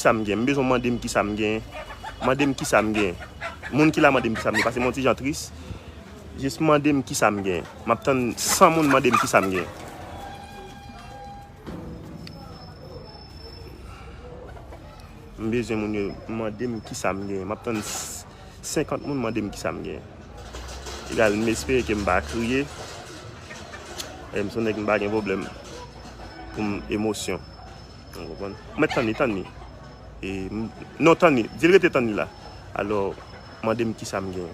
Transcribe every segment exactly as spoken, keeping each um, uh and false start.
Sa m gen. M bezwen mande m kisa m gen. Mande m kisa m gen. Moun ki la mande m kisa m gen. Pase m yon ti jan tris. Jis mande m kisa m gen. M ap tann san moun mande m kisa m gen. M bezwen moun yo mande m kisa m gen. M ap tann s- senkant moun mande m kisa m gen. Egal, m espere ke m pa kriye. E m se yon nèg m pa gen pwoblèm pou m emosyon. Ou konprann? Ou mèt tann li, tann li. E, m- non, tann li. Di l rete tann li la. Alò, mande m kisa m gen.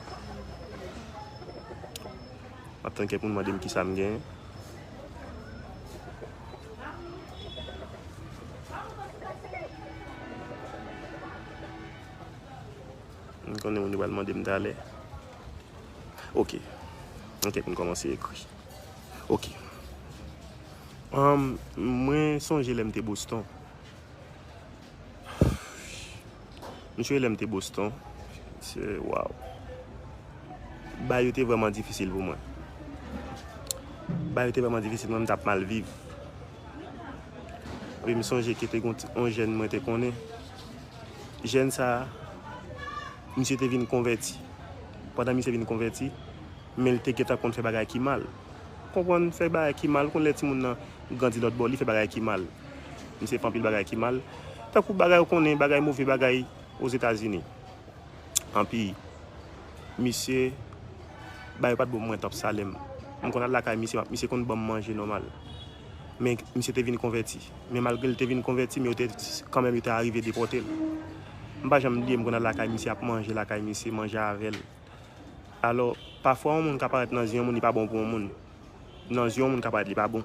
M ap tann kèk moun mande m kisa m gen. M konnen moun yo pral mande m talè. Ok. Ann kèk moun kòmanse ekri. Ok. Ahn, mwen sonje lè m te Boston. M sonje lè m te Boston. Se, waw. Bagay yo te vrèman difisil pou mwen. Bagay yo te vrèman difisil, mwen, m t ap mal viv. Epi m sonje ke te gon ti- yon jèn mwen te konnen. Jèn sa a, misye te vin konvèti. Pandan misye vin konvèti, men l te gentan konn fè bagay ki mal. Konprann, fè bagay ki mal, konn lè timoun nan grandi lòt bò, li fè bagay ki mal. Misye fè anpil bagay ki mal. Tankou bagay ou konnen, bagay move bagay Ozetazini. Anpi, misye, bagay yo pa t bon pou mwen twòp, Salem. M konn al lakay misye, misye konn ban m manje nòmal. Men misye te vin konvèti. Men malgre l te vin konvèti, men yo te, kanmenm yo te arive depòte l. M pa janm bliye, m konn al lakay misye, ap manje lakay misye, manje avè l. Alò, pafwa, yon moun ka parèt nan zye yon moun, li pa bon pou yon moun. Nan zye yon moun ka parèt, li pa bon.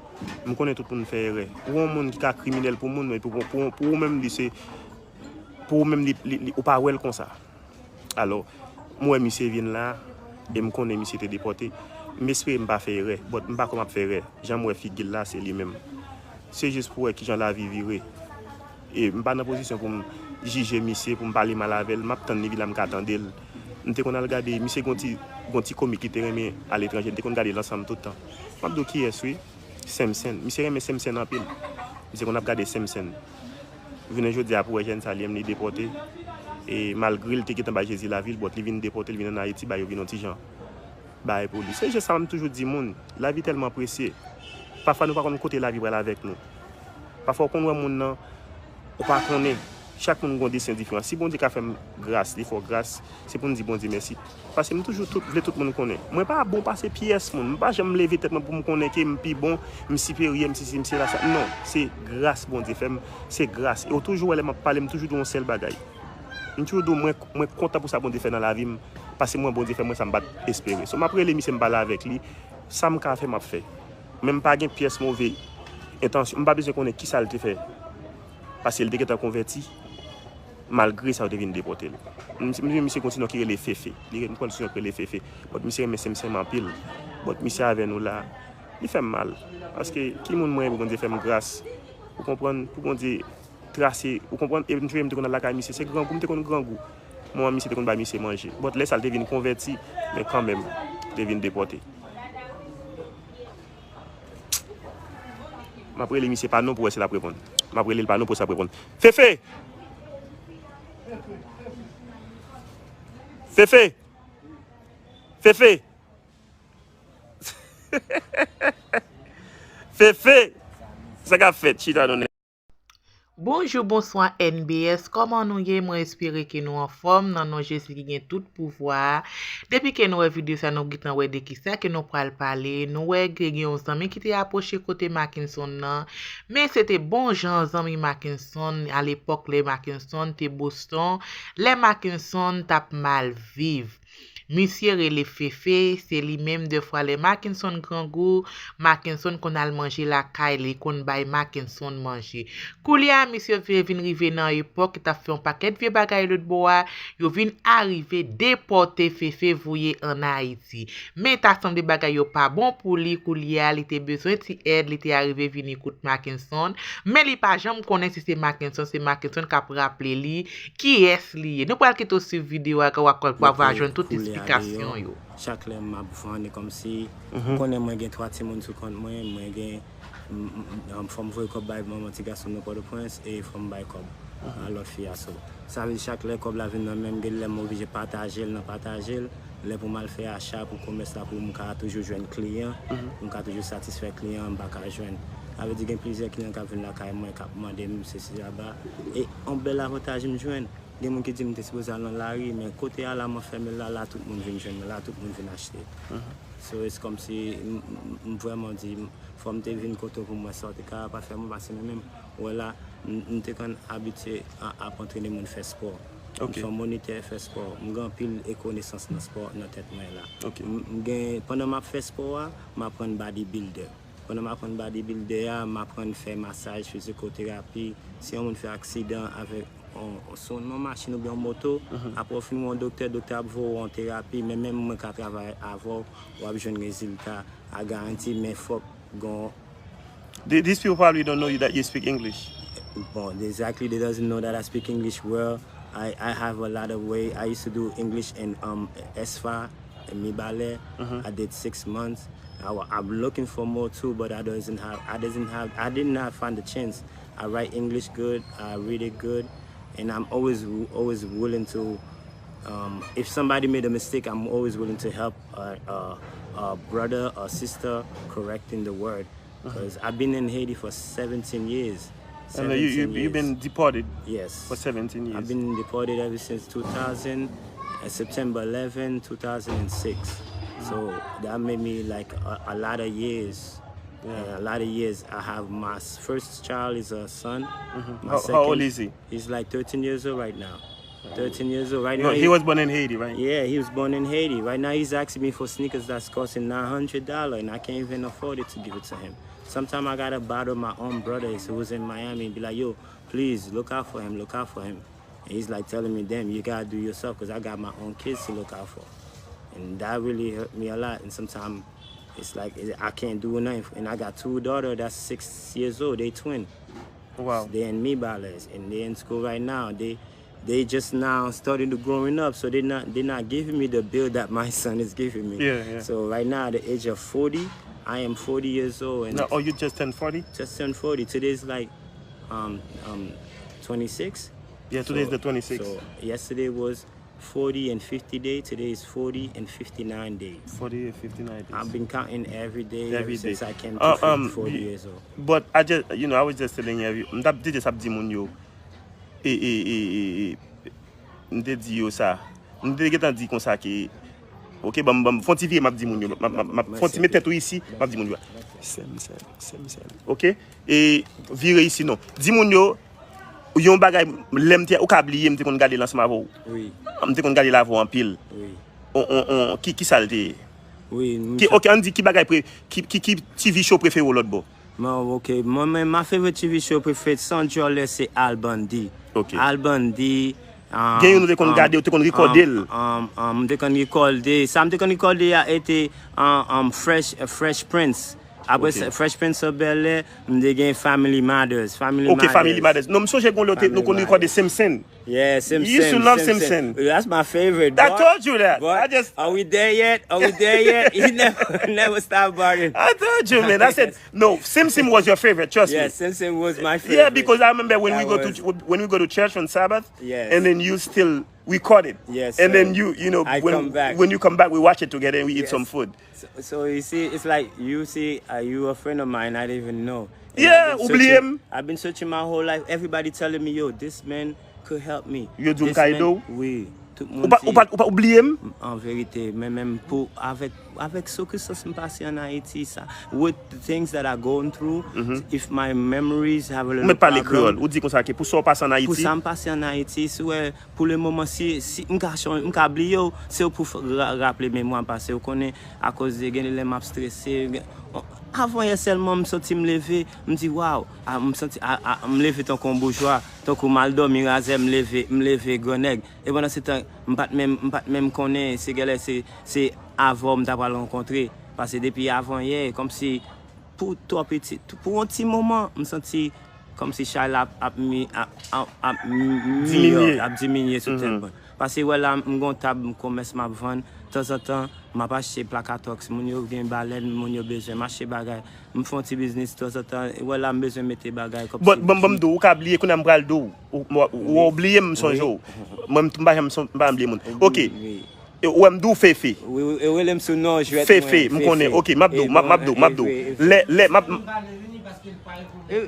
M konnen tout moun fè erè. Ou yon moun ki ka kriminèl pou moun, men pou, pou, pou ou menm, li se, pou ou menm, li, li, li- ou pa wè l konsa. Alò, m wè misye vin la, e m konnen misye te depòte. M espere m pa fè erè, but m pa kwè m ap fè erè. Jan m wè figi l la, se li menm. Se jis pou wè kijan lavi vire. E m pa nan pozisyon pou m jije misye, pou m pale mal avè l. M ap tann li vin la, m ka tande l. M te konn al gade, misye gon ti, gon ti komik li te renmen aletranje. M te konn gade l ansanm tout tan. M ap di w kiyès, wi. Senmsen. Misye renmen Senmsen anpil. Misye konn ap gade Senmsen. Jounen jodi a, pou wè jèn sa li menm li depòte. E malgre l te gentan bay Jezi lavi l, but li vin depòte, li vin ann Ayiti, bagay yo vin yon ti jan bagay pou li. Se jis sa m toujou di moun, lavi tèlman presye. Pafwa nou pa konn kote lavi pral avèk nou. Pafwa ou konn wè moun nan, ou pa konnen. Chak moun gon desten diferan. Si Bondye ka fè m gras, li fè w gras, se pou n di Bondye mèsi. Paske m toujou tout, vle tout moun konnen. Mwen pa bon pase pyès moun. M pa janm leve tèt mwen pou m konnen ke m pi bon, m siperyè, m sesi, m sela sa. Non, se gras Bondye fè m, se gras. E ou toujou wè lè m ap pale, m toujou di yon sèl bagay. M toujou di w, mwen, mwen kontan pou sa Bondye fè nan lavi m, paske mwen Bondye fè mwen sa m pa t espere. So, m ap rele misye, m pale avèk li, sa m ka fè, m ap fè. Men m pa gen pyès move entansyon, m pa bezwen konnen kisa l te fè, paske l te gentan konvèti, malgre sa yo te vin depòte l. M, m, misye gon ti non ki rele Fefe. Li, m kwè l sou non ki rele Fefe. But misye renmen Senmsen anpil. But misye avè nou la, li fè m mal. Paske ki moun mwen ye pou Bondye fè m gras? Ou konprann? Pou Bondye trase, ou konprann? E m te konn al lakay misye, se grangou, m te konn grangou. Manman misye te konn bay misye manje. But lè sa l te vin konvèti, men kanmenm, te vin depòte. M ap rele misye pa non pou wè si l ap reponn. M ap rele l pa non pou wè si l ap reponn. Fefe! Fefe! Fefe! Fefe! Sa k ap fèt? Chita non. Bonjou, bonswa, N B S, kòman nou ye? Mwen espere ke nou anfòm nan non Jezi ki gen tout pouvwa a. Depi ke nou wè videyo sa, nou gentan wè de kisa ke nou pral pale. Nou wè ke gen yon zanmi ki te apwoche kote Mackenson nan, men se te bon jan zanmi Mackenson alepòk lè Mackenson te Boston, lè Mackenson t ap mal viv. Misye rele Fefe, se li menm dèfwa lè Mackenson grangou, Mackenson konn al manje lakay li, konn bay Mackenson manje. Koulye a, misye vin, vin rive nan epòk, li t ap fè yon pakèt vye bagay lòt bò a, yo vin arive depòte Fefe voye ann Ayiti. Men ta sanble bagay yo pa bon pou li, koulye a, li te bezwen ti èd, li te arive vini kout Mackenson, men li pa janm konnen si se Mackenson, se Mackenson k ap raple li kiyès li ye. Nou pral kite w swiv videyo a, w a, w a jwenn tout esplikasyon yo. Chak lè m ap vann, e kòmsi, ou konnen mwen gen twa timoun sou kont mwen, mwen gen, m, m, m, fò m voye kòb bay manman ti gason m nan Pòtoprens, e fò m bay kòb. a lòt fi a. So, sa vle di chak lè kòb la vin nan men m, gen lè m oblije pataje l nan pataje l. Lè pou m al fè acha pou komès la, pou m ka toujou jwenn kliyan, pou m ka toujou satisfè kliyan, m pa ka jwenn. Sa vle di gen plizyè kliyan k ap vin lakay mwen, k ap mande m sesi laba. E yon bèl avantaj m jwenn, gen moun ki di m te sipoze al nan lari, men kote a la m anfèmen la, la tout moun vin jwenn mwen, la tout moun vin achte. So, it's kòmsi m, m, m vrèman di, fò m te vin kote w pou m wè sa w te kapab fè mwen, paske mwen menm, ou wè la, m, m te konn abitye a, ap antrene moun fè spò. M se yon monitè fè spò. M gen anpil e konesans nan spò nan tèt mwen la. M, m gen, pandan m ap fè spò a, m aprann bodybuilder. Pandan m aprann bodybuilder a, m aprann fè masaj, fizikoterapi. Si yon moun fè aksidan avèk on, on, sou yon machin oubyen yon moto, apre w fin wè yon doktè, doktè ap voye w yon terapi, men menm mwen ka travay avè w, w ap jwenn rezilta a garanti, men fòk gon The- These people probably don't know you that you speak English. Bon, exactly. They doesn't know that I speak English well. I, I have a lot of way. I used to do English in um, ESFA in Mibalè. I did six months. I, wa- I'm looking for more too, but I doesn't have. I doesn't have. I did not find the chance. I write English good. I read it good, and I'm always always willing to. Um, if somebody made a mistake, I'm always willing to help a, a, a brother or sister correcting the word. Because I've been in Haiti for seventeen years. I know you, you, seventeen you've been years. Deported Yes. for seventeen years. I've been deported ever since two thousand, uh, September eleven, two thousand six. So that made me like a, a lot of years. And a lot of years I have my s- first child is a son. My How, how old second- is he? He's like thirteen years old right now. thirteen years old right No, now. he was born in Haiti, right? Yeah, he was born in Haiti. Right now, he's asking me for sneakers that's costing nine hundred dollars, and I can't even afford it to give it to him. Sometimes I gotta bother my own brothers who's in Miami and be like, yo, please look out for him, look out for him. And he's like telling me, damn, you gotta do yourself because I got my own kids to look out for. And that really hurt me a lot. And sometimes it's like I can't do nothing. And I got two daughters that's six years old, they twin. Wow. They in Mibalè, and they in school right now. They they just now starting to growing up, so they not they not giving me the bill that my son is giving me. Yeah, yeah. So right now, at the age of forty, I am forty years old, and No, oh, you just turned forty? Just turned forty. Today's like um um twenty-six. Yeah, today's So- the twenty-sixth. So yesterday was forty and fifty day. Today is forty and fifty-nine day. forty and fifty-nine days. I've been counting every day Every ever day. since I came to Uh, forty, um, forty you- years old. But I just, you know, I was just telling you, m t ap, te just ap di moun yo, e, e, e, e, e, m te di yo sa. M te gentan di konsa ke, ok, ban m, ban m, fon ti vire, m ap di moun yo, m ap, m ap, m ap, fon ti met tèt ou isi, m ap di moun yo. Sèm, sèm, sèm, sèm. Ok? E vire isi non. Di moun yo, yon bagay, lè m te, ou ka bliye, m te konn gade l ansanm avè w. Wi, M te konn gade l avè w anpil. wi. On, on, on, ki, ki sa l te ye? Wi, m- Ki, ok, ann di ki bagay pre, ki, ki, ki T V show prefere w lòt bò? Bon, ok. Mwen menm, my favorite T V show prefere san djòlè se Al Bundy. Ok. Al Bundy. Um, Gen youn ou te konn um, gade, ou te konn rekòde l. Um, um, um, m te konn rekòde. Sa m te konn rekòde a ete um, um, Fresh, uh, Fresh Prince. Apre Ok. sa, Fresh Prince of Bel Air, m te gen Family Matters. Family Ok, Matters. Family Matters. Non, m sonje gen yon lè te, nou konn rekòde Simpson. Yeah, Simpson. You used to love Simpson. That's my favorite. I But- told you that. But I just are we there yet? Are we there yet? He never, never stopped bothering. I told you, man. I said, no, Simpson was your favorite. Trust Yes, me. Simpson was my favorite. Yeah, because I remember when That we go was- to when we go to church on Sabbath, Yes. and then you still recorded. Yes, And sir. then you you know I when come back. when you come back, we watch it together and we eat Yes. some food. So, so you see, it's like you see, uh, you a friend of mine I didn't even know. And Yeah, I've been oubliye searching- m. I've been searching my whole life. Everybody telling me, yo, this man could help me. Yo di w m This ka man- ede w? Wi, tout moun Ou pa, di- ou pa, ou pa oubliye m? An verite, men menm pou avèk avèk soukrisans m pase an Ayiti sa, with the things that I going through, if my memories have a Ou little mèt pale problem, kreyòl. Ou di konsa ke pou sa w pase an pou Ayiti. Sa m pase an Ayiti, si wè pou le moman si si m ka chon- m ka bliye w, se w pou f- ra- raple memwa m pase w konnen akoz de gen lè m ap strese. Gen- Avan yè sèlman m santi m leve, m di waw, a, m santi a, a, m leve tankou yon boujwa, tankou m al dòmi razè, m leve, m leve gran nèg. E pandan se tan, m pa t menm, m pa t menm konnen se genlè se, se avè w m ta pral rankontre. Paske depi avan yè, kòmsi pou twò piti, pou yon ti moman, m santi kòmsi chay la ap, ap, mi- ap, ap, ap m- miyò, ap diminye sou tèt mwen. Paske wè la, m gen yon tab, m komès m ap vann, tanzantan, m ap achte plakatòks, moun yo gen balèn, moun yo bezwen, m achte bagay, m fè yon ti biznis tanzantan, wè la, m bezwen mete bagay kòmsi. But, ban m, ban m di w, ou ka bliye, kounye a m pral di w, ou, ou, ou bliye m sonje w. Mwen, m pa janm son- m pa janm bliye moun. Ok. E, ou wè m di w Fefe. Wi, wi, e rele m sou non jwèt mwen, Fefe, m konnen. Ok, m ap di w, m ap, m ap di w, m ap di w. Lè, lè, m ap,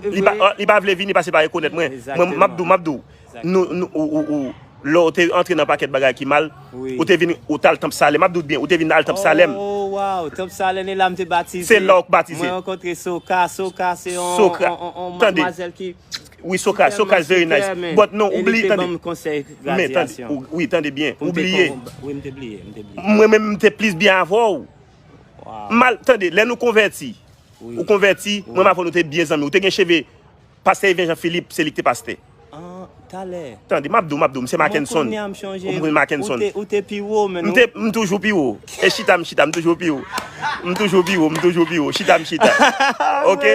li pa, li pa vle vini paske li pa rekonèt mwen. Mwen, m ap di w, m ap di w. Nou, nou, ou, ou, ou, lè w te antre nan pakèt bagay ki mal, ou te vin, ou t al Tanp Salè, m ap di w byen, ou te vin al Tanp Salè. Oh, wow, Tanp Salè, e la m te batize. Se la w batize. Mwen rankontre Soka, Soka se yon, yon, yon, yon madmwazèl ki Wi, Soka, Soka is very nice. But non, oubli, tande. Men, tande, wi, tande byen. Ou bliye. Wi, m te bliye, m te bliye. Mwen menm, m te plis byen avè w. Mal, tande, lè nou konvèti, ou konvèti, mwen menm avè w, nou te byen zanmi. Ou te gen cheve, pastè Even Jean Philippe, se li ki te pastè. Talè. Tande, m ap di w, m ap di w, m se Mackenson. Ou konn Mackenson. Ou te, ou te pi wo, men. M te, m toujou pi wo. E chita, m chita, m toujou pi wo. M toujou pi wo, m toujou pi wo. Chita, m chita. Ok?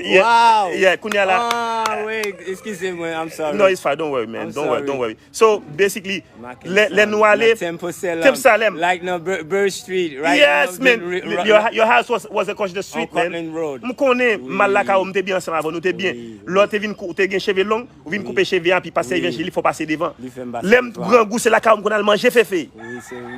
Yeah, wow. Yeah, kounye a la. Ah, wait, excusez-moi, I'm sorry. No, it's fine, don't worry, man. Don't worry, don't worry. So, basically, lè, lè nou ale, Temple Salem. Temple Salem. Like nan Bur- Burr Street, right? Yes, man. Your, your house was, was across the street, man. On Cortland Road. M konnen, m al lakay ou, m te byen ansanm avè w, nou te byen. Lè w te vin kou- ou te gen cheve long, ou vin koupe cheve a, epi pastè Evangeline fè w pase devan. Lè m grangou, se lakay ou m konn al manje Fefe.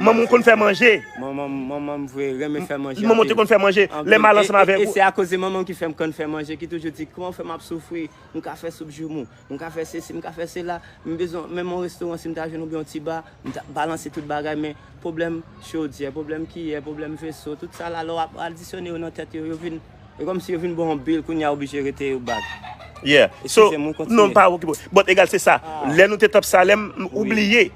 Manman w konn fè manje. Manman m, manman m vre renmen fè manje. Manman w te konn fè manje. Lè m al ansanm avèk ou. E se akoz de manman m ki fè m konn fè manje, ki toujou di, kòman w fè m ap soufri? M ka fè soup joumou, m ka fè sesi, m ka fè sela. M bezwen menm yon restoran, si m ta jwenn oubyen yon ti ba, m ta balanse tout bagay, men pwoblèm chodyè, pwoblèm kiyè, pwoblèm veso, tout sa la, lè w ap adisyone yo nan tèt yo, yo vin E kòmsi yo vin ba w yon bil, kounye a oblije rete yo bak. Yeah. So, non, pa okipe w. But egal, se sa. Lè nou te Tanp Salem, ou bliye.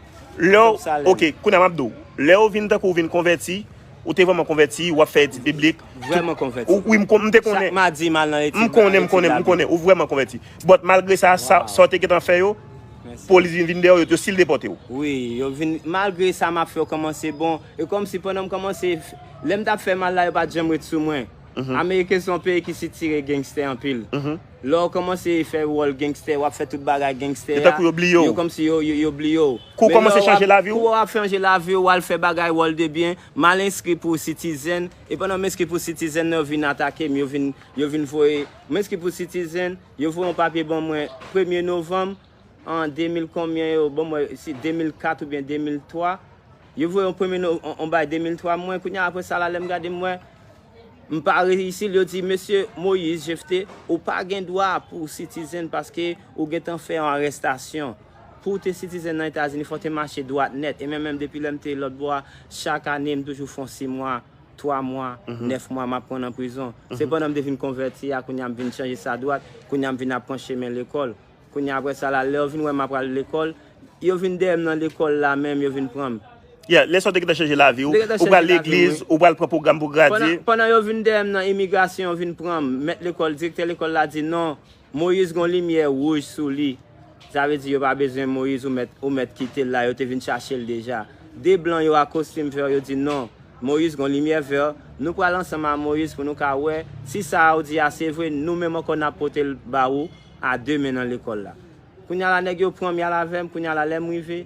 Lè w, ok, kounye a m ap di w. Lè w vin tankou w vin konvèti, ou te vrèman konvèti, w ap fè etid biblik. Vrèman konvèti. Wi, m te konnen. Chak madi, m al nan etid biblik. M konnen, m konnen, m konnen. Ou vrèman konvèti. But malgre sa, sa, sa w te gentan fè yo, polis vin, vin dèyè w, yo, yo still depòte w. Wi, yo vin, malgre sa m ap fè yo kòmanse bon. E kòmsi pandan m kòmanse, lè m t ap fè mal la, yo pa t janm ret sou mwen. Ameriken se yon peyi ki sitire gangstè anpil. Lè w kòmanse fè wòl gangstè, w ap fè tout bagay gangstè a, yo kòmsi yo, yo, yo bliye w. Kou w kòmanse chanje lavi w. Kou w ap chanje lavi w, w al fè bagay wòl de byen, m al enskri pou Citizen, e pandan m enskri pou Citizen nan, yo vin atake m, yo vin, yo vin voye, m enskri pou Citizen, yo voye yon papye ban mwen premye novanm, an de mil konbyen yo, ban mwen si de mil kat oubyen de mil twa, yo voye yon premye no- on, on bay de mil twa mwen, kounye a apre sa la, lè m gade m wè, m pa reyisi l, yo di, Mesye Moïse Jephté, ou pa gen dwa pou w Citizen paske ou gentan fè yon arèstasyon. Pou w te Citizen nan Etazini, fò w te mache dwat nèt. E men menm depi lè m te lòt bò a, chak ane m toujou fè yon sis mwa, twa mwa, nèf mwa m ap pran nan prizon. Se pandan m te vin konvèti a, kounye a m vin chanje sa dwat, kounye a m vin ap pran chemen lekòl. Kounye a apre sa la, lè yo vin wè m ap pral lekòl, yo vin dèyè m nan lekòl la menm, yo vin pran m. Yeah, lè sa w te gentan chanje lavi w, ou pral legliz, ou pral pran pwogram pou gradye. Pandan, pandan yo vin dèyè m nan imigrasyon, yo vin pran m. Mèt lekòl, direktè lekòl la di, non, Moïse gon limyè wouj sou li. Sa vle di yo pa bezwen Moïse, ou mèt, ou mèt kite l la, yo te vin chache l deja. De blan yo a kostim vè, yo di, non, Moïse gon limyè vè, nou pral ansanm a Moïse pou nou ka wè si sa a w di a se vre, nou menm ankò n ap pote l ba ou a demen nan lekòl la. Kounye a la, nèg yo pran m, y al avè m. Kounye a la, lè m rive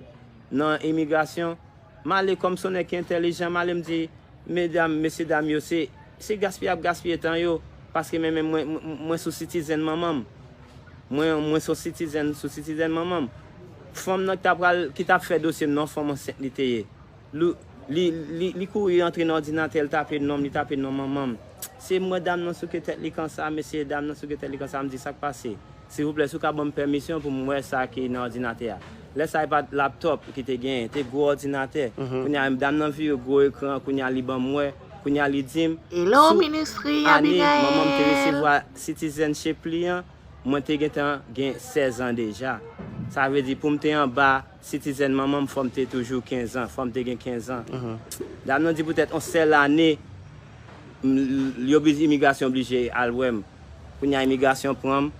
nan imigrasyon, m ale kòm se yon nèg ki entèlijan, m ale m di, medam, mesyedam yo, se, se gaspiye y ap gaspiye tan yo, paske men, men mwen, mwen, mwen sou Citizen manman m. Mwen, mwen se yon Citizen sou Citizen manman m. Fanm nan ki t ap pral, ki t ap fè dosye m nan, fanm ansent li te ye. Li, li, li, li kouri antre nan òdinatè, li tape non m, li tape non manman m. Se m wè dam nan souke tèt li konsa, mesye, dam nan souke tèt li konsa, m di, sa k pase? Silvouplè, si w ka ban m pèmisyon pou m wè sa ki nan òdinatè a. Lè sa a, e pa t laptòp ki te genyen, te gwo òdinatè. Kounye a, dam nan vire gwo ekran, kounye a, li ban m wè, kounye a, li di m, sou ane manman m te resevwa citizenship li an, mwen te gentan gen sèz an deja. Sa vle di, pou m te anba citizen manman m, fò m te toujou kenz an, fò m te gen kenz an. Dam nan di poutèt yon sèl ane, m, yo, imigrasyon oblije al wè m. Kounye a, imigrasyon pran m,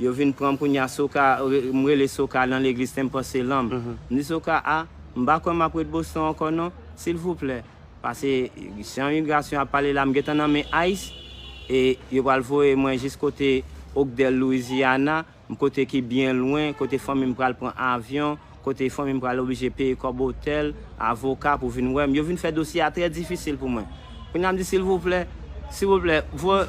yo vin pran m, kounye a, Soka, re- m rele Soka nan legliz Temple Salem. M di Soka, a, m pa kwè m ap ret Boston ankò non, silvouplè. Paske jan imigrasyon ap pale la, m gentan nan men ice, e yo pral voye mwen jis kote Oakdale, Louisiana, kote ki byen lwen, kote fanmi m pral pran avyon, kote fanmi m pral oblije peye kòb otèl, avoka pou vin wè m. Yo vin fè dosye a trè difisil pou mwen. Kounye a m di, silvouplè, silvouplè, vo-,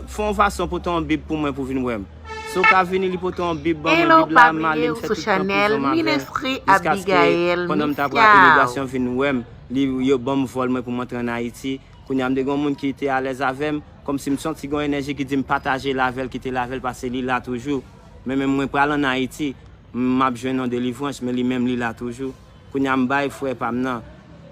fè yon fason pote yon bib pou mwen pou vin wè m. Si w ka vini, li pote yon bib ban mwen, bib la, m ale, m fè tout tan prizon m avè l, jiskaske pandan m t ap pran imigrasyon vin wè m, li, yo ban m vòl mwen pou m antre ann Ayiti. Kounye a, m te gen yon moun ki te alèz avè m, kòmsi m santi gen yon enèji ki di m pataje l avè l, kite l avè l, paske li la toujou. Men menm mwen pral ann Ayiti, m ap jwenn yon delivrans, men li menm li la toujou. Kounye a, m bay frè pa m nan,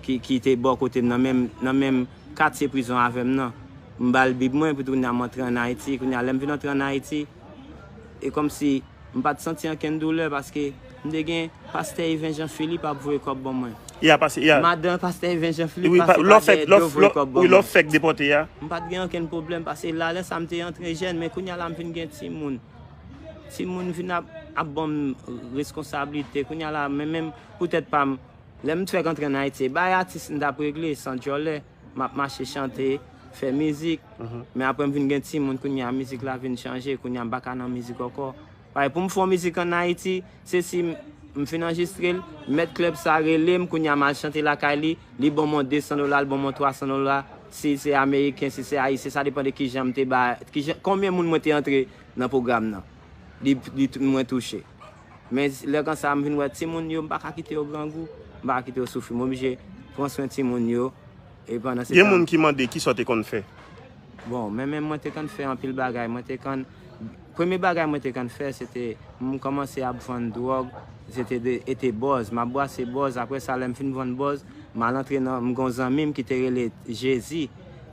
ki, ki te bò kote m nan menm, nan menm katye prizon avè m nan. M ba l bib mwen, epi kounye a, m antre ann Ayiti. Kounye a, lè m vin antre ann Ayiti, e kòmsi m pa t santi ankenn doulè, paske m te gen pastè Yven Jean Philippe ap voye kòb ban mwen. Ya, pase, ya. Madan pastè Yven Jean Philippe pase pa dèyè do voye kòb ban mwen. Wi, lè w fèk depòte a. M pa t gen ankenn pwoblèm, paske la, lè sa, m te antre jèn, men kounye a la, m vin gen timoun. Timoun vin ap, ap ban m reskonsablite. Kounye a la, men menm pou tèt pa m, lè m t fèk antre ann Ayiti, bay atis m t ap regle, san djòlè, m ap mache chante, fè mizik. Men apre m vin gen timoun, kounye a mizik la vin chanje, kounye a m pa ka nan mizik ankò. Paske pou m fè yon mizik ann Ayiti, se si m, m fin anrejistre l, mèt klèb sa rele m, kounye a m al chante lakay li, li ban m yon de san dola, li ban m yon twa san dola, si se ameriken, si se ayisyen, sa depann de kijan m te ba, kijan, konbyen moun mwen te antre nan pwogram nan. Li, li, mwen touche. Men lè konsa, m vin wè timoun yo, m pa ka kite yo grangou, m pa ka kite yo soufri. M oblije pran swen timoun yo. E pandan se tan. Gen moun ki mande kisa w te konn fè. Bon, men menm mwen te konn fè anpil bagay. Mwen te konn, premye bagay mwen te konn fè, se te, m kòmanse ap vann dwòg, se te de, e te bòz. M ap bwase bòz, apre sa, lè m fin vann bòz, m al antre nan, m gen yon zanmi m ki te rele Jezi.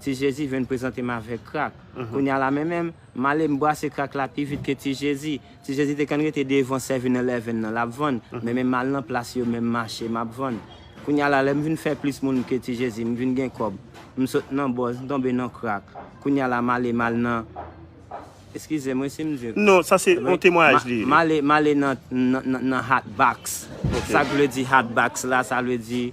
Ti Jezi vin prezante m avèk krak. Kounye a la, men menm, m ale m bwase krak la pi vit ke Ti Jezi. Ti Jezi te konn rete devan seven eleven nan, l ap vann. Men menm m al nan plas yo, men m mache, m ap vann. Kounye a la, lè m vin fè plis moun ke Ti Jezi, m vin gen kòb. M sot nan bòz, m tonbe nan krak. Kounye a la, m ale, m al nan, eskize mwen si m di. Non, sa se yon temwayaj li ye. M ale, m ale nan, nan, nan, nan hot box. Sa k vle di hot box la, sa vle di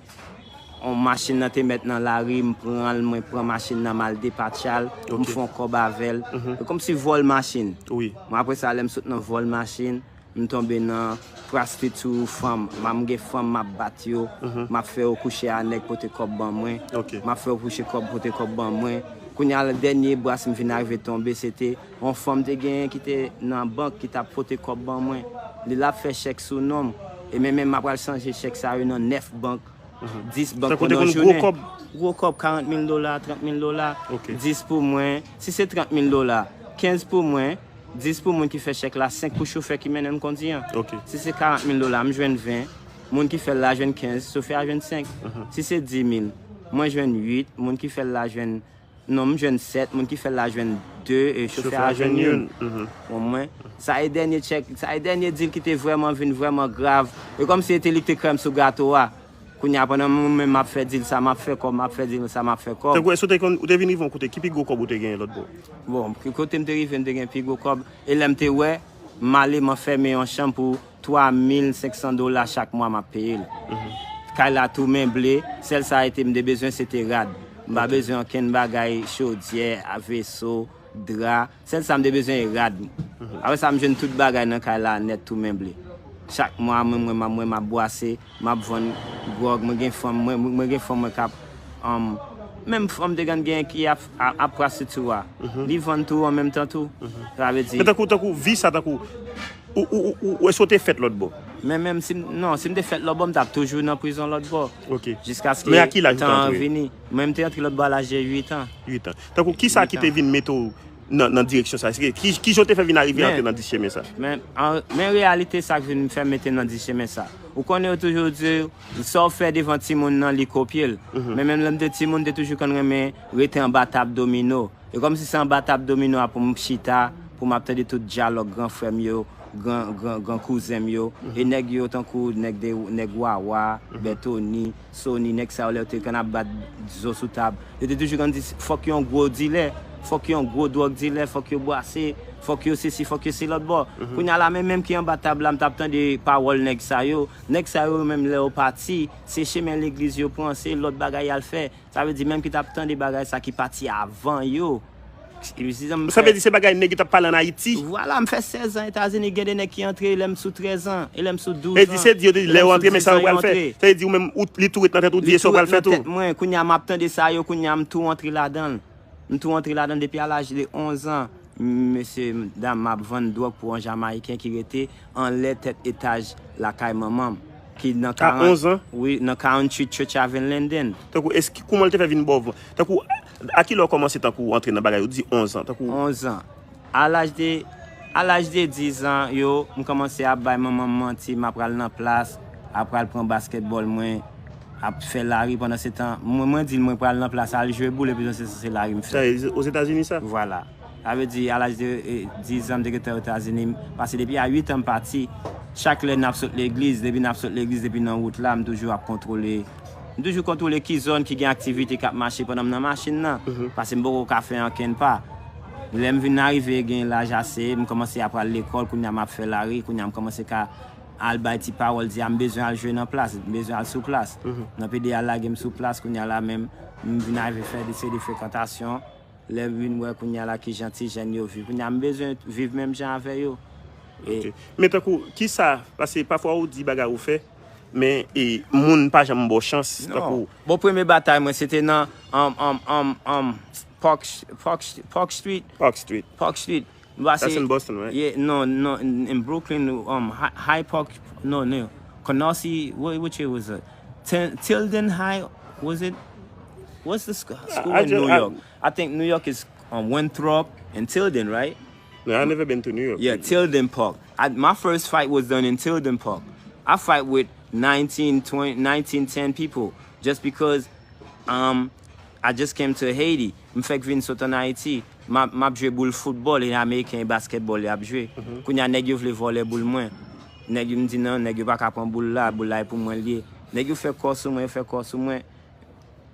yon machin nan te mèt nan lari, m pran l, mwen pran machin nan, m al depatcha l, m fè yon kòb avè l. E kòmsi vòl machin. Wi. Mwen, apre sa, lè m sot nan vòl machin, m tonbe nan pwostiti fanm. M gen fanm, m ap bat yo, m ap fè yo kouche a nèg pote kòb ban mwen. M ap fè yo kouche kòb, pote kòb ban mwen. Kounye a, dènye bras m vin arive tonbe, se te yon fanm te genyen ki te nan bank ki t ap pote kòb ban mwen. Li l ap fè chèk sou non m. E men menm m ap pral chanje chèk sa yo nan nèf bank. Dis bank pandan yon jounen. Gwo kòb, karant mil dola, trant mil dola, dis pou mwen. Si se trant mil dola, kenz pou mwen, dis pou moun ki fè chèk la, senk pou chofè ki mennen m kondi an. Si se karant mil dola, m jwenn ven, moun ki fè l la jwenn kenz, chofè a jwenn senk. Si se dis mil, mwen jwenn uit, moun ki fè l la jwenn Non, m jwenn sèt, moun ki fè l la jwenn de, e chofè a jwenn youn. Bon, mwen, sa e dènye tchèk, sa e dènye dil ki te vrèman vin vrèman grav. E kòmsi se te li ki te krèm sou gato a. Kounye a, pandan mwen menm m ap fè dil sa, m ap fè kòb, m ap fè dil sa, m ap fè kòb. Tankou, èske w te konn, ou te vin rive yon kote, ki pi gwo kòb ou te genyen lòtbò? Bon, ki kote m te rive, m te gen pi gwo kòb. E lè m te wè, m ale m anfèmen yon chanm pou twa mil senk san dola chak mwa m ap peye l. Kay la tou menble, sèl sa ete m te bezwen se te rad. M pa bezwen ankenn bagay, chodyè, veso, dra. Sèl sa m te bezwen e rad. Apre sa m jwenn tout bagay nan kay la nèt tou menble. Chak mwa mwen, mwen, mwen, mwen m ap bwase, m ap vann gwòg, mwen gen fanm, mwen, mwen gen fanm mwen k ap, um, menm fanm te konn gen ki ap, ap, ap pwostitye a. Li vann tou an menm tan tou. Sa vle di. Men tankou, tankou, vi sa tankou, Ou, ou, ou, ou, èske w te fèt lòtbò? Men menm si m, non, si m te fèt lòtbò, m t ap toujou nan prizon lòtbò. Ok. Jiskaske tan an vini. Men a ki laj ou te antre? Mwen, m te antre lòtbò a laj de uit an. Uit an. Tankou, kisa ki te vin mete w nan, nan direksyon sa? Èske, ki, kijan w te fè vin arive antre nan dis chemen sa? Men, an, men reyalite sa k vin fè m mete m nan dis chemen sa. Ou konnen yo toujou di, sa w fè devan timoun nan, li kopye l. Men menm lè m te timoun, m te toujou konn renmen rete anba tab domino. E kòmsi se anba tab domino a pou m chita, pou m ap tande tout dyalòg gran frè m yo, gran, gran, gran kouzen m yo. E nèg yo tankou nèg de, nèg Wawa, Bètoni, Sony, nèg sa yo lè yo te konn ap bat zo sou tab. Yo te toujou konn di, fòk yon gwo dilè, fòk yon gwo dwòg dilè, fòk yo bwase, fòk yo sesi, fòk yo se lòtbò. Kounye a la, men menm ki anba tab la, m t ap tande pawòl nèg sa yo. Nèg sa yo menm lè yo pati, se chemen legliz yo pran, se lòt bagay y al fè. Sa vle di, menm ki t ap tande bagay sa ki pati avan yo, Dizan m Sa fè vle di se bagay nèg yo t ap pale an Ayiti. Vwala, m fè sèz an Etazini, gen de nèg ki antre lè m sou trèz an, e lè m sou douz E di an. se di yo te di e lè lè m yo sou antre, men dis sa an, yo pral fè. antre. Sa vle di ou menm ou- li tou ret nan tèt ou di Li e sa w tou pral ret fè nan tou. Tèt mwen, kounye a m ap tande sa yo, kounye a m tou antre ladan l. M tou antre ladan depi a laj de onz an. Mesye dam, m ap vann dwòg pou yon Jamayiken ki rete anlè tèt etaj lakay manman m, ki nan A onz an? Wi, nan quarante-huit Church Haven, Linden. Tankou, eski, kouman l te fè vin bò? Tankou, a ki lè w kòmanse tankou antre nan bagay yo? Di onz an. Tankou, onz an. A laj de a laj de diz an, yo, m kòmanse ap bay manman m manti, m ap pral nan plas, ap pral pran baskètbòl mwen, ap fè lari pandan se tan. Mwen, mwen di l mwen pral nan plas al jwe boul, epi pandan se tan se lari m fè. Sa e Ozetazini sa? Vwala. Sa vle di, a laj de eh, diz an, m te gentan Etazini. Paske depi a uit an m pati, chak lè n ap sot legliz, depi n ap sot legliz, depi nan wout la, m toujou ap kontwole. M toujou kontwole ki zòn ki gen aktivite k ap mache pandan m nan machin nan. Paske m poko ka fè ankenn pa. Lè m vin arive gen laj ase, m kòmanse ap al lekòl, kounye a m ap fè lari, kounye a m kòmanse ka al bay ti pawòl, di a m bezwen al jwe nan plas, m bezwen al sou plas. Nan pede al lage m sou plas, kounye a la menm, m vin arive fè de seri de frekantasyon. Lè m vin wè kounye a la kijan ti jèn yo viv. Kounye a m bezwen viv menm jan avè yo. E Ok. Men tankou, kisa, paske pafwa ou di bagay ou fè, men e, moun pa janm ba w chans. Non. Tankou, Bon, premye batay mwen, se te nan um, um, um, um, Park, Park, Park Street. Park Street. Park Street. Mwen That's se- in Boston, right? Yeah, no, no, in, in Brooklyn, um, High, High Park, no, no, Canarsie, what, which year was it? Til- Tilden High, was it? What's the sc- school I in just- New I- York? I think New York is um, Winthrop and Tilden, right? No, I never been to New York. Yeah, Tilden Park. I, my first fight was done in Tilden Park. I fight with nineteen, twenty, nineteen, ten people just because um, I just came to Haiti. M fèk vin sot an Ayiti. M ap m ap jwe boul foutbòl e Ameriken e baskètbòl y ap jwe. Kounye a nèg yo vle vòlè boul mwen. Nèg yo m di non, nèg yo pa ka pran boul la, boul la e pou mwen l ye. Nèg yo fè kò sou mwen, yo fè kò sou mwen.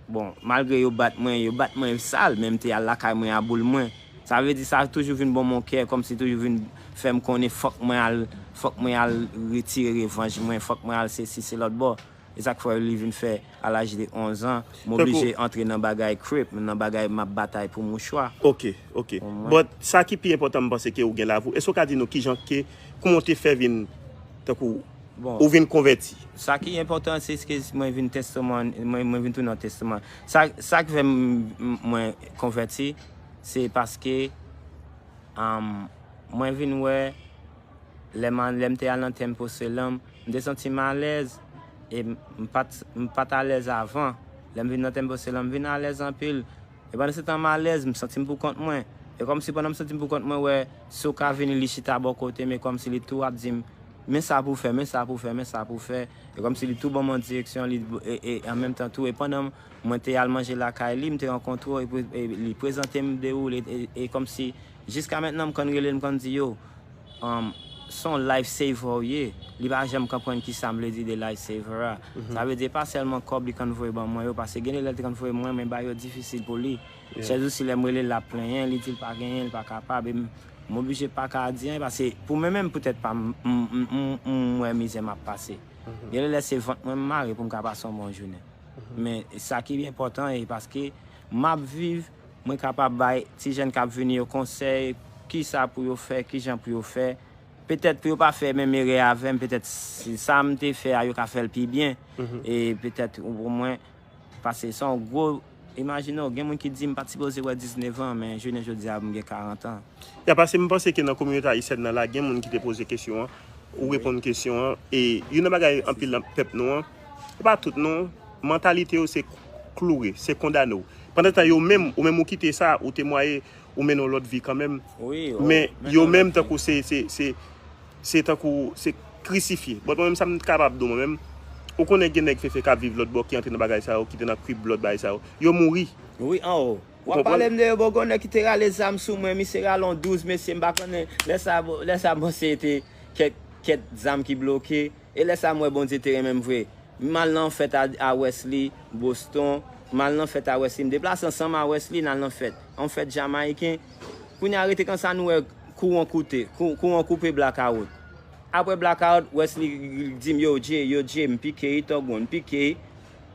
Bon, malgre yo bat mwen, yo bat mwen sal, men m te al lakay mwen a boul mwen. Sa vle di sa toujou vin bon mon kè, kòmsi toujou vin fè m konnen fòk mwen al, fòk mwen al retire revanj mwen, fòk mwen al se si se lòt bò. E sa k fè li vin fè a laj de onz an, m Tankou- oblije antre nan bagay Crip, nan bagay m ap batay pou mouchwa. Ok, ok. Mwen- But sa ki pi enpòtan m panse ke ou gen la avou, èske ou ka di nou kijan ke, kouman ou te fè vin, tankou, Bon, ou vin konvèti? Sa ki enpòtan, se ke mwen vin testaman, mwen, mwen vin tounen an testaman. Sa, sa k fè m- m- mwen konvèti, se paske um, mwen vin wè, lè m, lè m te al nan Temple Selam, m te santi m alèz, e m m pa t m pa t alèz avan. Lè m vin nan Temple Selam, m vin alèz anpil. E pandan se tan m alèz, m santi m pou kont mwen. E kòmsi pandan m santi m pou kont mwen, wè, si w ka vini, li chita bò kote m, e kòmsi li tou ap di m, men sa pou w fè, men sa pou w fè, men sa pou w fè. E kòmsi li tou ban m yon direksyon, li, e, e an menm tan tou, e pandan mwen te al manje lakay li, m te rankontre w, e, pre- e li prezante m de ou, e, e, e kòmsi, jiska mentnan, m konn rele l, m konn di, yo, um, se yon life saver w ye. Li pa janm konprann ki sa m vle di de life saver a. Sa vle di, e pa sèlman kòb li konn voye ban mwen yo, paske gen de lè l te konn voye mwen, men bagay yo difisil pou li. Chèzousi, lè m rele l, l ap plenyen, li di l pa genyen, li pa kapab. E m, m oblije pa ka di anyen, paske pou mwen menm, poutèt pa m, m, m, m, m wè mizè m ap pase. Gen de lè se vant mwen m mare pou m ka pase yon bon jounen. Men sa ki enpòtan, e paske m ap viv, mwen kapab bay ti jèn k ap vini yo konsèy, ki sa pou yo fè, ki jan pou yo fè. Petèt pou yo pa fè menm erè avè m, petèt si sa m te fè a, yo ka fè l pi byen. E petèt pou mwen, paske se yon gwo, imajine w, gen moun ki di m pa t sipoze wè diznèf an, men jounen jodi a m gen karant an. Ya, paske m panse ke nan kominote ayisyèn nan la, gen moun ki te poze kesyon an, ou reponn kesyon an, e youn nan bagay anpil nan pèp nou an, e pa tout non, mantalite yo se kloure, se kondane w. Pandantan yo menm, ou menm ou kite sa, ou temwaye, ou mennen yon lòt vi kanmenm. Wi, Men yo menm tankou se, se, se, se tankou, se krisifye. But mwen menm sa m kapab di w mwen menm, ou konnen gen nèg fefe k ap viv lòt bò ki antre nan bagay sa yo, ki te nan Crip blood bagay sa yo. Yo mouri. Wi, an o. W ap Konprann? Pale m de yo, bon, gon nèg ki te rale zam sou mwen, misye rale yon douz, mesye, m pa konnen. Lè sa, lè sa, m panse te kèk, kèk zam ki bloke. E lè sa, m wè Bondye te renmen m vre. M al nan yon fèt a, a Wesley, Boston. M al nan fèt a Wesley. M deplase ansanm a Wesley, n al nan fèt. Yon fèt jamayiken. Kounye a rete konsa, nou wè kouran koute, kou- kouran koupe blakawout. Apre blakawout, Wesley di m, yo, Jay, yo, Jay, m pike, Itògwon, m pike.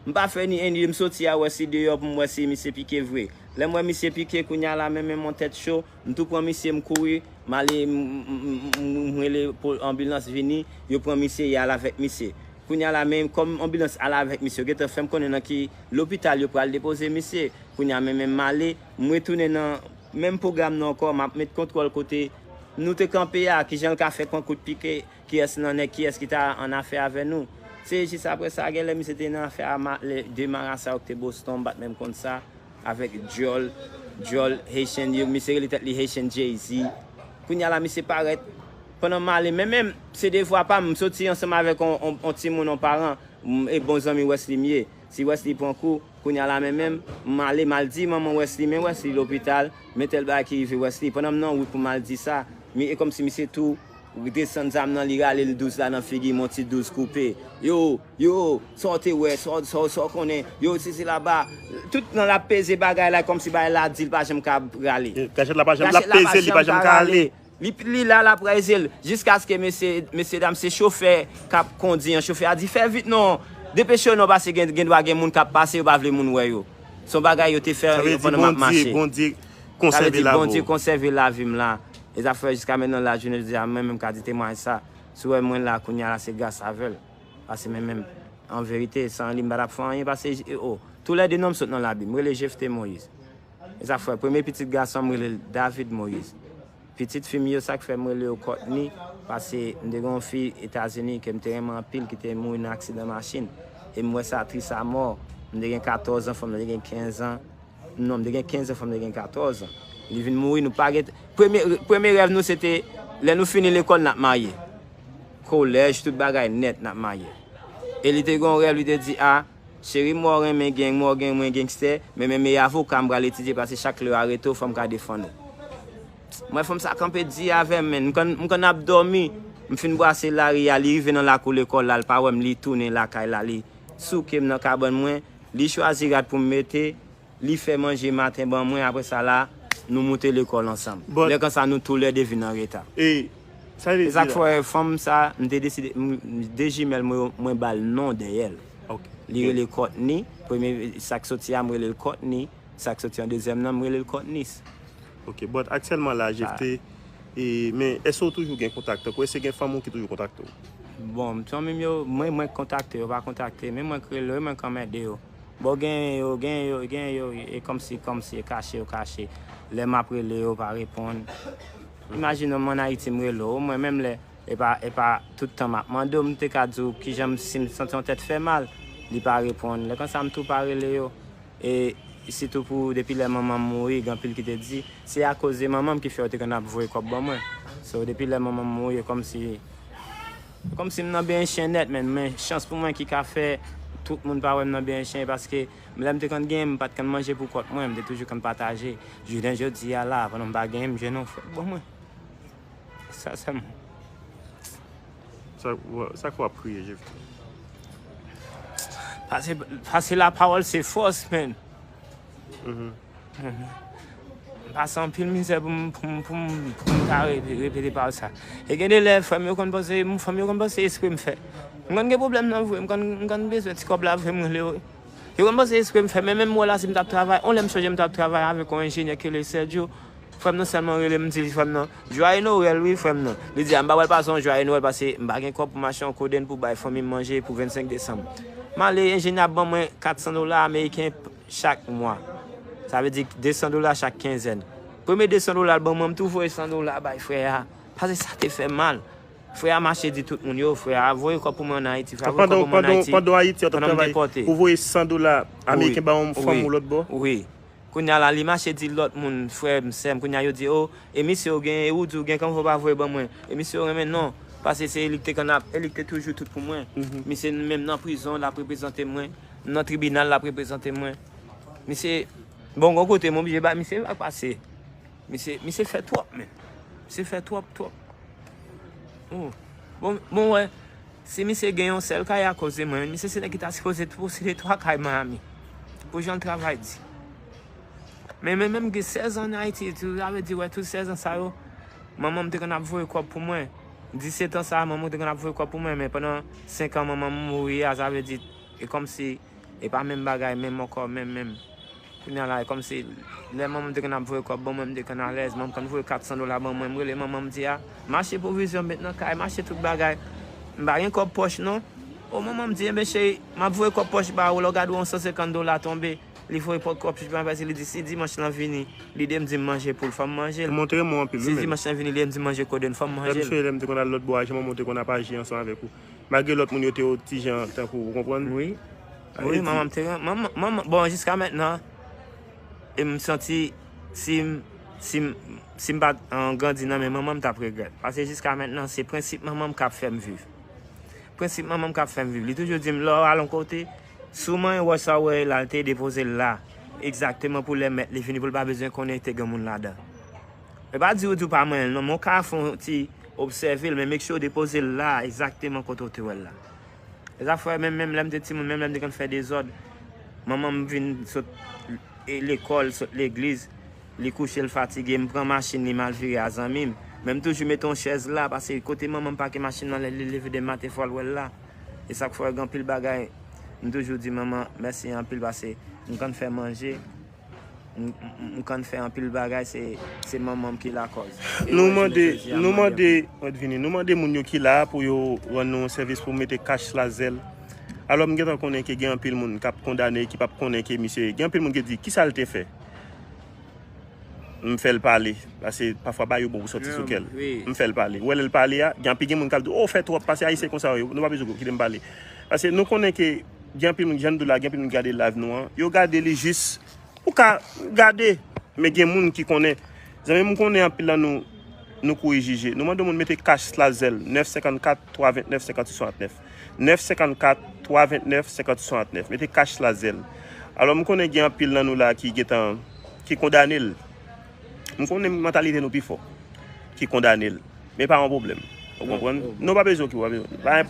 M pa fè ni en ni de, m soti a wè si deyò pou m wè si misye pike vre. Lè m wè misye pike, kounye a la menm, menm on tèt cho, m tou pran misye, m kouri, m ale, m, m, m, m, m rele pou anbilans vini, yo pran misye, y al avèk misye. Kounye a la menm, kòm anbilans al avèk misye, yo gentan fè m konnen nan ki lopital yo pral depoze misye. Kounye a menm, menm m ale, m retounen nan menm pwogram nan ankò, m ap met kontwòl kote nou te kanpe a, kijan l ka fè pran kout pike, kiyès nan nèg, kiyès ki ta an afè avè nou. Se jis apre sa, genlè misye te nan afè a, ma- le- de marasa yo ki te Boston, m pa t menm konn sa, avèk djòl, djòl Haitian yo, misye rele tèt li Haitian Jay-Z. Kounye a la, misye parèt, pandan m ale, men menm, se devwa pa m, m soti ansanm avèk on, on, on timoun, on paran, m- e bon zanmi Wesley m ye. Si Wesley pran kou, kounye a la menm menm, m ale, m al di manman Wesley, men Wesley lopital, men tèl bagay ki rive Wesley. Pandan m nan wout pou m al di sa, mi- e kòmsi misye tou desann zam nan, li rale l douz la nan figi m, on ti douz koupe. Yo, yo, sa w te wè, sa w, sa w, sa w konnen, yo, sesi laba. Tout nan l ap peze bagay la, kòmsi bagay la di l pa janm ka rale. Kachèt la pa janm, l ap peze l, li pa janm ka ale. Li, li la, l ap peze l, jiskaske mesye, mesye dam, se chofè k ap kondi an, chofè a di, "Fè vit non, depeche w non, paske gen, gen dwa gen moun k ap pase, yo pa vle moun wè yo." Se yon bagay yo te fè pandan m ap mache. Sa vle di Bondye, Bondye konsève lavi w. Bondye konsève lavi m la. E sa fè jiska mentnan la, jounen jodi a, mwen menm ka di temwayaj sa. Si w wè mwen la, kounye a la, se gras avè l. Paske mwen menm, an verite, san li, m pa t ap fè anyen, paske, o, toulède non m sot nan Labib. M rele Jephté Moïse. E sa fè, premye pitit gason m, m rele l David Moïse. Pitit fi m yo, sa k fè m rele yo Courtney, paske m te gen yon fi Etazini ke m te renmen anpil ki te mouri nan aksidan machin. E m wè sa tris amò. M te gen katòz an, fanm nan te gen kenz an. Non, m te gen kenz an, fanm nan te gen katòz an. Li vin mouri, nou pa gen. Premye, premye rèv nou, se te, lè nou fini lekòl, n ap marye. Kolèj, tout bagay nèt, n ap marye. E li te gen yon rèv, li te di, a, cheri, m wè w renmen gang, m wè w gen mwen gangstè, men, men, men avoka m pral etidye, paske chak lè yo arete w, fò m ka defann ou. Mwen, fanm sa kanpe di avè m, men, m konn, m konn ap dòmi, m fin brase lari a, li rive nan lakou lekòl la, l pa wè m, li tounen lakay la, li souke m nan kabann mwen, li chwazi rad pou m mete, li fè manje maten ban mwen, apre sa la, nou moute lekòl ansanm. Lè konsa, nou toulède vin an reta. E sa vle di la. E sa k fè fanm sa, m te deside, m- de jimèl mwen yo, mwen ba l non dèyè l. Ok. Li rele Courtney, premye sa k soti a, m rele l Courtney, sa k soti an dezyèm nan, m rele l Courtney. Ok, but aktyèlman la, Jephté, e, men èske w toujou gen kontak tankou, èske gen fanmi w ki toujou kontakte w? Bon, fanmi m yo, mwen, mwen kontakte yo, pa kontakte, men mwen k rele yo, mwen k anmède yo. Bon, gen yo, gen yo, gen yo, e kòmsi, kòmsi, e kache, yo kache. Lè m ap rele yo, yo pa reponn. Imajine w, m ann Ayiti, m rele w, mwen menm lè, e pa, e pa tout tan m ap mande w, m te ka di w kijan m, si m santi yon tèt fè mal, li pa reponn. Lè konsa, m tou pa rele yo. E sitou pou depi lè manman m mouri, gen anpil ki te di, se akoz de manman m ki fè yo te konn ap voye kòb ban mwen. So, depi lè manman m mouri, e kòmsi, e kòmsi m nan benyen chen nèt, men, men chans pou mwen ki ka fè tout moun pa wè m nan benyen chen, paske lè m te konn genyen, m pa t konn manje pou kont mwen, m te toujou konn pataje. Jounen jodi a la, pandan m pa genyen, m jwenn yon frè k ban mwen. Sa sèlman. Sa, sa k w ap kriye, Jephté? Paske, paske lapawòl se fòs, men. M pase anpil mizè pou m, pou m, pou m, pou m ta re- repete pawòl sa. E gen de lè, frè m yo konn panse, m- fanm yo konn panse espre m fè. M konn gen pwoblèm nan vre, m konn, m konn bezwen ti kòb la vre, m rele yo. Yo konn panse espre m fè, men menm m wè la, si m t ap travay, on lè m sonje m t ap travay avèk yon enjenyè ki rele Sergio. Frè m nan sèlman rele m, m di li, frè m nan, jwaye Nwèl, wi, frè m nan. Li di, a, m pa pral pase yon jwaye Nwèl, paske m pa gen kòb pou m achte yon kodenn pou bay fanmi m manje pou vennsenk desanm. M ale, enjenyè a ban mwen kat san dola ameriken chak mwa. Sa vle di de san dola chak kenzèn. Premye de san dola l ban mwen, m tou voye san dola bay frè a. Paske sa te fè m mal. Frè a mache di tout moun, yo, frè a voye kòb pou mwen ann Ayiti, frè a voye kòb pou mwen ann Ayiti, pandan w Ayiti, pandan m depòte. Ou voye san dola ameriken ba yon fanm ou lòt bò? Wi. Kounye a la, li mache di lòt moun, frè m, sè m, kounye a yo di, o, e misye ou gen, e ou di ou gen, kòman w pa voye ban mwen? E misye ou renmen non, paske se li k te konn ap, e li k te toujou tout pou mwen. Misye menm nan prizon, l ap reprezante mwen, nan tribinal, l ap reprezante mwen. Misye, bon, gon kote, m oblije ba misye vag pase. Misye, misye fè twòp, men. Misye fè twòp, twòp. Oh. Bon, bon, wè. Si misye gen yon sèl kay akoz de mwen, misye se nèg ki ta sipoze posede twa kay Miami. Pou jan l travay di. Men, men, men m gen sèz an an Ayiti, tou, sa vle di, wè, tout sèz an sa yo, manman m te konn ap voye kòb pou mwen. Disèt an sa, manman m te konn ap voye kòb pou mwen, men pandan senk an manman m mouri a, sa vle di, e kòmsi E pa menm bagay, menm ankò, menm, menm. Kounye a la, e kòmsi lè manman m te konn ap voye kòb ban mwen, m te konn alèz. Manman m konn voye kat san dola ban mwen, m rele manman m di a, m achte pwovizyon m met nan kay, m achte tout bagay. M pa gen kòb pòch non. O manman m di, enben cheri, m ap voye kòb pòch ba ou, lè w gade yon san senkant dola tonbe. Li voye kòb pòch ba mwen, li di, si dimanch lan vini, lide m di m manje poul, fò m manje l. Montre mwen anpil, wi, si men. Dimanch lan vini, lide m di m manje kodenn, fò m manje l. Lè m te konn al lòt bò a, jan manman w te konn ap aji ansanm avèk ou. Malgre lòt moun yo te yon ti jan tankou, ou konprann? Wi. Wi, manman m te, manman, manman, bon, jiska mentnan, e m santi si m, si m, si m pa t, an, grandi nan men manman m, m t ap regrèt. Paske jiska mentnan, se prensip manman m k ap fè m viv. Prensip manman m k ap fè m viv. Li toujou di m, lè w al yon kote, si w manyen wòch sa w wè la, l te depoze l la. Egzakteman pou lè mèt li vini, pou l pa bezwen konnen te gen moun ladan. E pa di ou di w pa manyen l non, men w ka fè yon ti obsève l, men make sure w depoze l la, egzakteman kote w te wè l la. E sa fè menm, menm lè m te timoun, menm lè m te konn fè dezòd, manman m vin sot e lekòl, sot legliz, li kouche, l fatige, m pran machin li, m al vire a zanmi m. Men m toujou mete yon chèz la, paske kote manman m pake machin nan, lè li leve demen maten, fò l wè l la. E sa k fè gen anpil bagay, m toujou di manman mèsi anpil, paske m konn fè manje, m, m, m konn fè anpil bagay, se, se manman m ki lakòz. E nou mande, nou mande, mwen vini, nou mande moun yo ki la pou yo rann nou yon sèvis pou mete kach sou zèl. Alò, m gentan konnen ke gen anpil moun k ap kondane, ki p ap konnen ke misye, gen anpil moun ki di, kisa l te fè? M fè l pale, paske pafwa bagay yo bon pou sòti sou kè l. M fè l pale. Ou wè lè l pale a, gen anpil gen moun k ap di, o, w fè twòp, paske ayisyen konsa yo, nou pa bezwen kite m pale. Paske nou konnen ke gen anpil moun, jan m di w la, gen anpil moun ki gade live nou an, yo gade li jis, ou ka gade, men gen moun ki konnen. Zanmi m, konnen anpil nan nou, nou kouri jije. Nou mande moun mete kach sou zèl, nèf senkannkat, twa vennèf, senkannsis, swasantnèf. Nèf senkannkat, twa vennèf, senkannsis, swasantnèf. Mete kach sou zèl. Alò, m konnen gen anpil nan nou la ki gentan, ki kondane l. M konnen mantalite nou pi fò ki kondane l. Men pa yon pwoblèm. Ou konprann? Non, pa bezwen okipe, pa bezwen. Pa,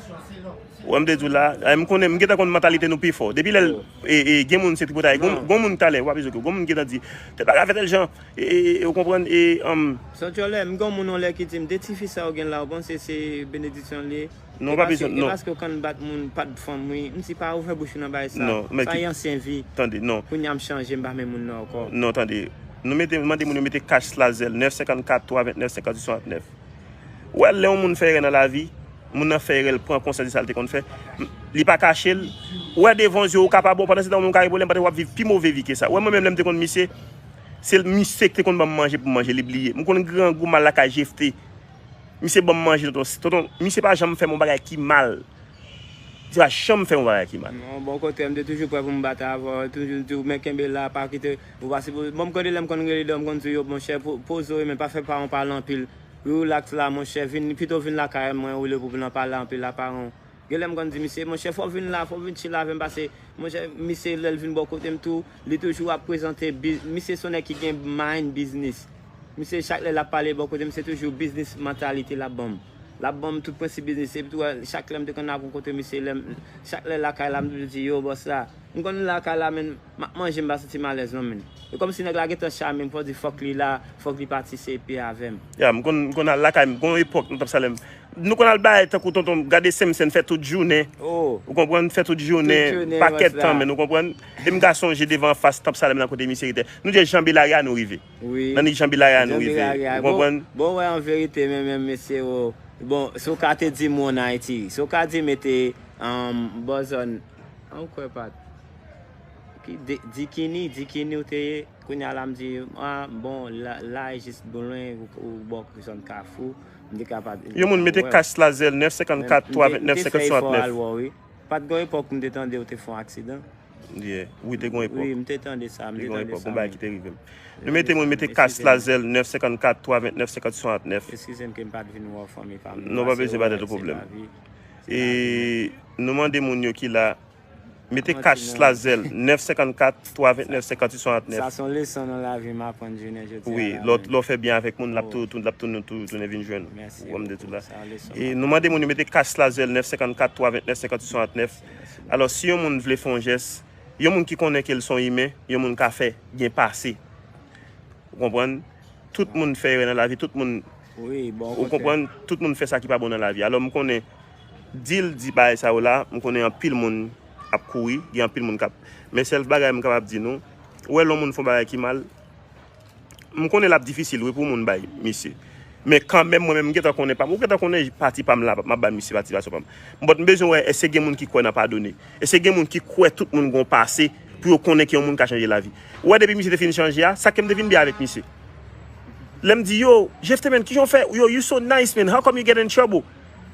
wè m te di w la, e, m konnen, m gentan konn mantalite nou pi fò. Depi lè l, e, e, gen moun se tripotay. Gon, gon moun talè, w pa bezwen okipe. Gon moun gentan di, tèl bagay fè tèl jan. E, e, e, ou konprann? E, um, Santyòlè, m gon moun yon lè ki di m, de tifi sa yo gen la, ou panse se benediksyon li ye? Non, pa bezwen, non. E paske w konn bat moun, pa t fanm, wi. M si pa ouvè bouch ou nan bagay sa. Non, men sa ki, e ansyen vi. Tande, non. Kounye a m chanje, m pa menm moun nan ankò. Non, tande. Nou mete, mande moun yo mete kach sou zèl, nèf senkannkat, twa vennèf, senkannsis, swasantnèf. Ou wè, lè yon moun fè erè nan lavi, moun nan fè erè, l pran konsyans de sa l te konn fè, li pa kache l. Ou wè, devan zye w, ou kapab bon, pandan se tan, ou menm w ka gen pwoblèm, pandan w ap viv pi move vi ke sa. Ou wè, mwen menm, lè m te konn misye, se misye ki te konn ban m manje pou m manje, li bliye. M konn grangou, m al lakay Jefte. Misye ban m manje, tonton. Tonton, misye pa janm fè m yon bagay ki mal. Misye pa janm fè m yon bagay ki mal. Non, bò kote m, m te toujou prè pou m bat avè w, toujou di w, men kenbe la, pa kite, ou pa sipoze. Bon, m konn lè m konn rele dan, m konn di yo, monchè, po-, poze w, men pa fè paran w pale anpil. Relax la, monchè, vin, pito vin lakay mwen, olye pou vin pale anpil a paran w. Gen lè m konn di misye, monchè, fò w vin la, fò w vin chill avè m, paske, monchè, misye, lè l vin bò kote m tou, li toujou ap prezante biz-, misye se yon nèg ki gen mind business. Misye, chak lè l ap pale bò kote m, se toujou biznis mantalite l ap ban m. L ap ban m tout prensip biznis. Epi tou, chak lè m te konn ap rankontre misye, lè m, chak lè lakay la, m toujou di, yo, bòs la. M konn lakay la, men m ap manje, m pa santi m alèz non, men. E kòmsi nèg la gentan chame m, fò di fòk li la, fòk li patisipe avè m. Ya, m konn, m konn al lakay m, gon epòk, nan Tanp Salèm. Nou konn al bay tankou tonton, gade Senmsen fè tout jounen. Oh. Ou konprann? Fè tout jounen, tout jounen, pakèt tan, men ou konprann? E m ka sonje devan anfas Tanp Salèm nan kote misye rete. Nou te Janbe Lari a nou rive. Wi. Nan nich Janbe Lari a nou rive. Ou konprann? Bon, bon, wè, an verite, men, men, mesye, o. Bon, si w ka te di m ou ann Ayiti, si w ka di mete, um, bò zòn, an kwè pa t. Ki, di, Dikini, Dikini ou te ye, kounye a la m di, a, bon, la, la e jis bò lwen, ou, ou bò zòn Kafou, m te kapab. Yon moun mete kach sou zèl, nèf senkannkat, twa vennèf, senkannsis, swasantnèf. Pa t gon epòk m te tande ou te fè yon aksidan. Yeah. Wi, te gon epòk. Wi, m te tande sa, m te tande sa. Te gon epòk, gon bagay ki te rive m. Nou mete moun mete kach sou zèl, nèf senkannkat, twa vennèf, senkannsis, swasantnèf. Eskize m ke m pa t vin wè w, fanmi pa m. Non, pa bezwen, pa tèt ou pwoblèm. E nou mande moun yo ki la, mete kach sou zèl, nèf senkannkat, twa vennèf, senkannsis, swasantnèf. Sa se yon leson nan lavi m aprann jounen jodi a la. Wi, lè w, lè w fè byen avèk moun, l ap tou, tou, l ap tounen, tou, tounen vin jwenn ou. Mèsi. Ou wè m di tou la. E nou mande moun yo mete kach sou zèl, nèf senkannkat, twa vennèf, senkannsis, swasantnèf. Alò, si yon moun vle fè yon jès, yon moun ki konnen ke l se yon imen, yon moun ka fè, gen pase. Ou konprann? Tout moun fè erè nan lavi, tout moun, ou konprann? Tout moun fè sa ki pa bon nan lavi. Alò, m konnen, di l di bagay sa yo la, m konnen anpil moun ap kouri, gen anpil moun k ap. Men sèl bagay m kapab di nou, ou wè lè yon moun fè yon bagay ki mal, m konnen l ap difisil wi pou moun bay misye. Men kanmenm, mwen menm, m gentan konnen pa m. Ou gentan konnen pati pa m la, m ap bay misye patisipasyon pa m. But m bezwen wè, èske gen moun ki kwè nan padone? Èske gen moun ki kwè tout moun gen yon pase pou yo konnen ke yon moun ka chanje lavi? Ou wè, depi misye te fin chanje a, sa k fè m te vin byen avèk misye. Lè m di, yo, Jephté, man, kijan w fè? Yo, you so nice, man. How come you get in trouble?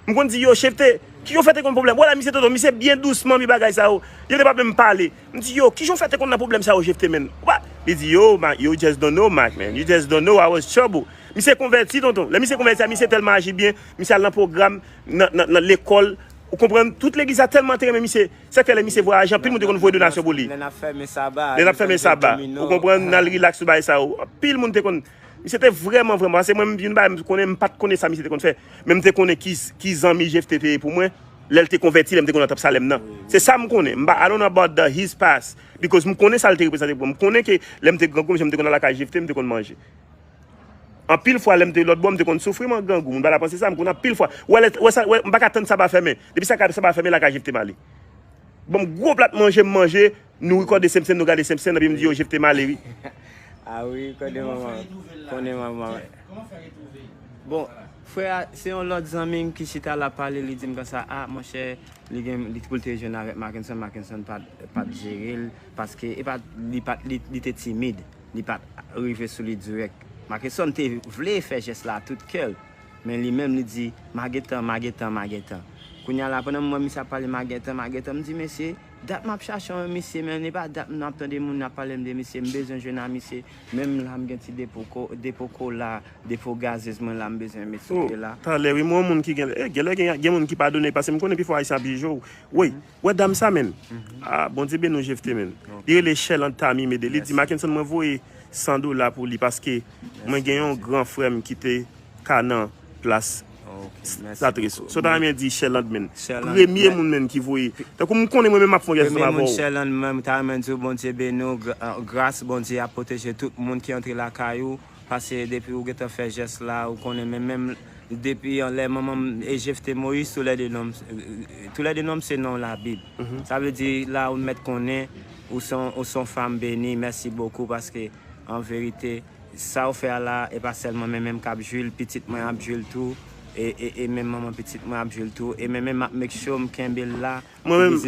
M konn di, yo, Jephté, kijan w fè te konn pwoblèm? Wala, misye tonton, misye byen dousman, mi bagay sa yo. Jephté pa menm pale. M di, yo, kijan w fè te konn nan pwoblèm sa yo, Jephté, man? Wa-, li di, yo, Mac, you just don't know, Mac, man. You just don't know I was trouble. Misye konvèti, tonton. Lè misye konvèti a, misye tèlman aji byen, misye al nan pwogram, nan, nan, nan lekòl. Ou konprann? Tout legliz la tèlman te renmen misye. Sa k fè lè misye vwayaje, anpil moun te konn voye donasyon pou li. Lè n ap fèmen saba, lè n ap fèmen saba, ou konprann, n al rilaks sou bagay sa yo. Anpil moun te konn. Misye te vrèman, vrèman. Paske mwen, menm, youn bagay, m konnen, m pa t konnen sa misye te konn fè. Men m te konnen ki, ki zanmi Jephté te ye pou mwen. Lè l te konvèti, lè m te konn nan tanp Salèm nan. Se sa m konnen. M pa, I don't know about the, his past. Because m konnen sa l te reprezante pou mwen. M konnen ke lè m te grangou, m te konn al lakay Jephté, m te konn manje. Anpil fwa, lè m te lòt bò, m te konn soufri, man, grangou. Moun pa ta panse sa, m konn anpil fwa. Wè, lè, wè, sa, wè, m pa ka tann saba fèmen. Depi sa, saba fèmen, lakay Jephté m ale. Ban m gwo plat manje, m manje, nou rekòde Senpsen, nou gade Senpsen, epi m di, yo, Jephté m ale, wi. A wi, konnen manman. Konnen manman. Bon, frè a, se yon lòt zanmi m ki chita la pale, li di m konsa, a, monchè, li gen, li pou l te jwenn avèk Mackenson, Mackenson pa t, pa t jere l, paske e pa t, li pa t, li, li te timid, li pa t rive sou li dirèk. Mackenson te vle fè jès la tout kè l, men li menm li di, "M a gentan, m a gentan, m a gentan." Kounye a la, pandan m wè misye ap pale, "M a gentan, m a gentan," m di, "Mesye, dat m ap chache yon misye, men e pa dat m ap tande moun ap pale m de misye, m bezwen jwenn a misye." Menm la, m gen ti depo ko-, depo kola, depo gazez mwen la, m bezwen met sou pye la. Talè, wi, mwen, yon moun ki gen, eh, gen lè gen, gen moun ki padone, paske m konnen pifwa Ayisyen ap jije w. Wi, wè dam sa, menm. Ah, Bondye beni w, Jephté, menm. Li rele Sherland Tami Mede. Li di, Mackenson, mwen voye san dola pou li, paske mwen gen yon gran frè m ki te ka nan plas Satris. So ta renmen di Sherland, menm. Premye moun, menm, ki voye. Tankou m konnen mwen menm m ap fè yon jès ansanm avè w. Sherland, mwen, m ta renmen di w, Bondye beni w, gra-, gras Bondye ap pwoteje tout moun ki antre lakay ou. Paske depi ou gentan fè jès la, ou konnen, men menm depi anlè manman m e Jephté Moïse, toulède non m, toulède non m se non Labib. Sa vle di, la ou mèt konnen, ou se yon, ou se yon fanm beni, mèsi bokou, paske an verite, sa ou fè a la, e pa sèlman mwen menm k ap jwi l, pitit mwen ap jwi l tou, e, e, e menm manman pitit mwen ap jwi l tou, e mwen menm m ap make sure m kenbe l la, Mwen menm,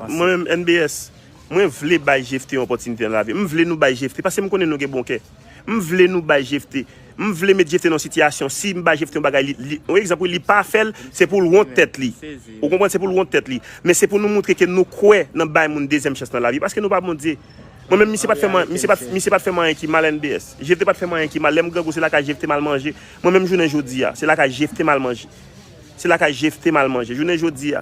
mwen menm, N B S, mwen vle bay Jephté yon opòtinite nan lavi. M vle nou bay Jephté, paske m konnen nou gen bon kè. M vle nou bay Jephté. M vle met Jephté nan yon sitiyasyon, si m bay Jephté yon bagay, li, li, yon egzanp, wi, li pa fè l, se pou l wont tèt li. Ou konprann? Se pou l wont tèt li. Men se pou nou montre ke nou kwè nan bay moun dezyèm chans nan lavi, paske nou pa Bondye. Mwen menm, misye pa t fè mwen, misye pa t, misye pa t fè mwen anyen ki mal, N B S. Jephté pa t fè mwen anyen ki mal. Lè m grangou, se lakay Jephté m al manje. Mwen menm, jounen jodi a, se lakay Jephté m al manje. Se lakay Jephté m al manje. Jounen jodi a,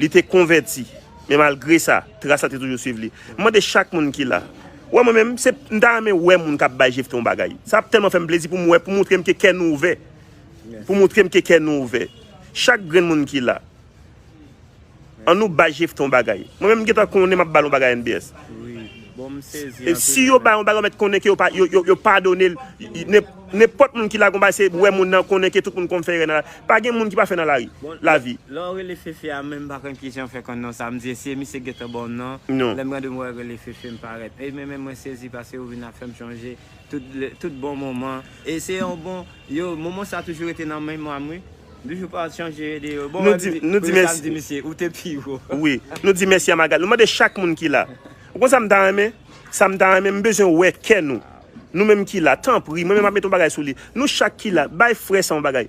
li te konvèti, men malgre sa, tras la te toujou swiv li. M mande chak moun ki la. Wè mwen menm, se, m ta renmen wè moun k ap bay Jephté yon bagay. Sa ap tèlman fè m plezi pou m wè, pou montre m ke kè nou ouvè. Pou montre m ke kè nou ouvè. Chak grenn moun ki la, ann nou bay Jephté yon bagay. Mwen menm, m gentan konnen m ap ba l yon bagay, N B S. Wi. Bon, m sezi anpil. E si yo ba yon bagay, ou mèt konnen ke yo pa, yo, yo, yo padone l. Nenpòt moun ki la, gon bagay, se wè moun nan konnen ke tout moun konn fè erè nan la. Pa gen moun ki pa fè nan lari, lavi. Lè w rele Fefe a, menm m pa konn kijan w fè konn non sa. M di, se misye gentan ba w non. Non. Lè m gade m wè rele Fefe, m parèt. E men, men mwen sezi paske ou vin ap fè m chonje tout, tout bon moman. E se yon bon, yo, moman sa toujou rete nan memwa m, wi. M toujou pa chanje de yo. Bon, nou di, nou di mèsi. Misye, ou te pi wo. Wi, nou di mèsi a Magali. Nou mande chak moun ki la. Ou konn sa m ta renmen? Sa m ta renmen, m bezwen wè kè nou. Nou menm ki la, tanpri, mwen menm ap met yon bagay sou li. Nou chak ki la, bay frè sa yon bagay.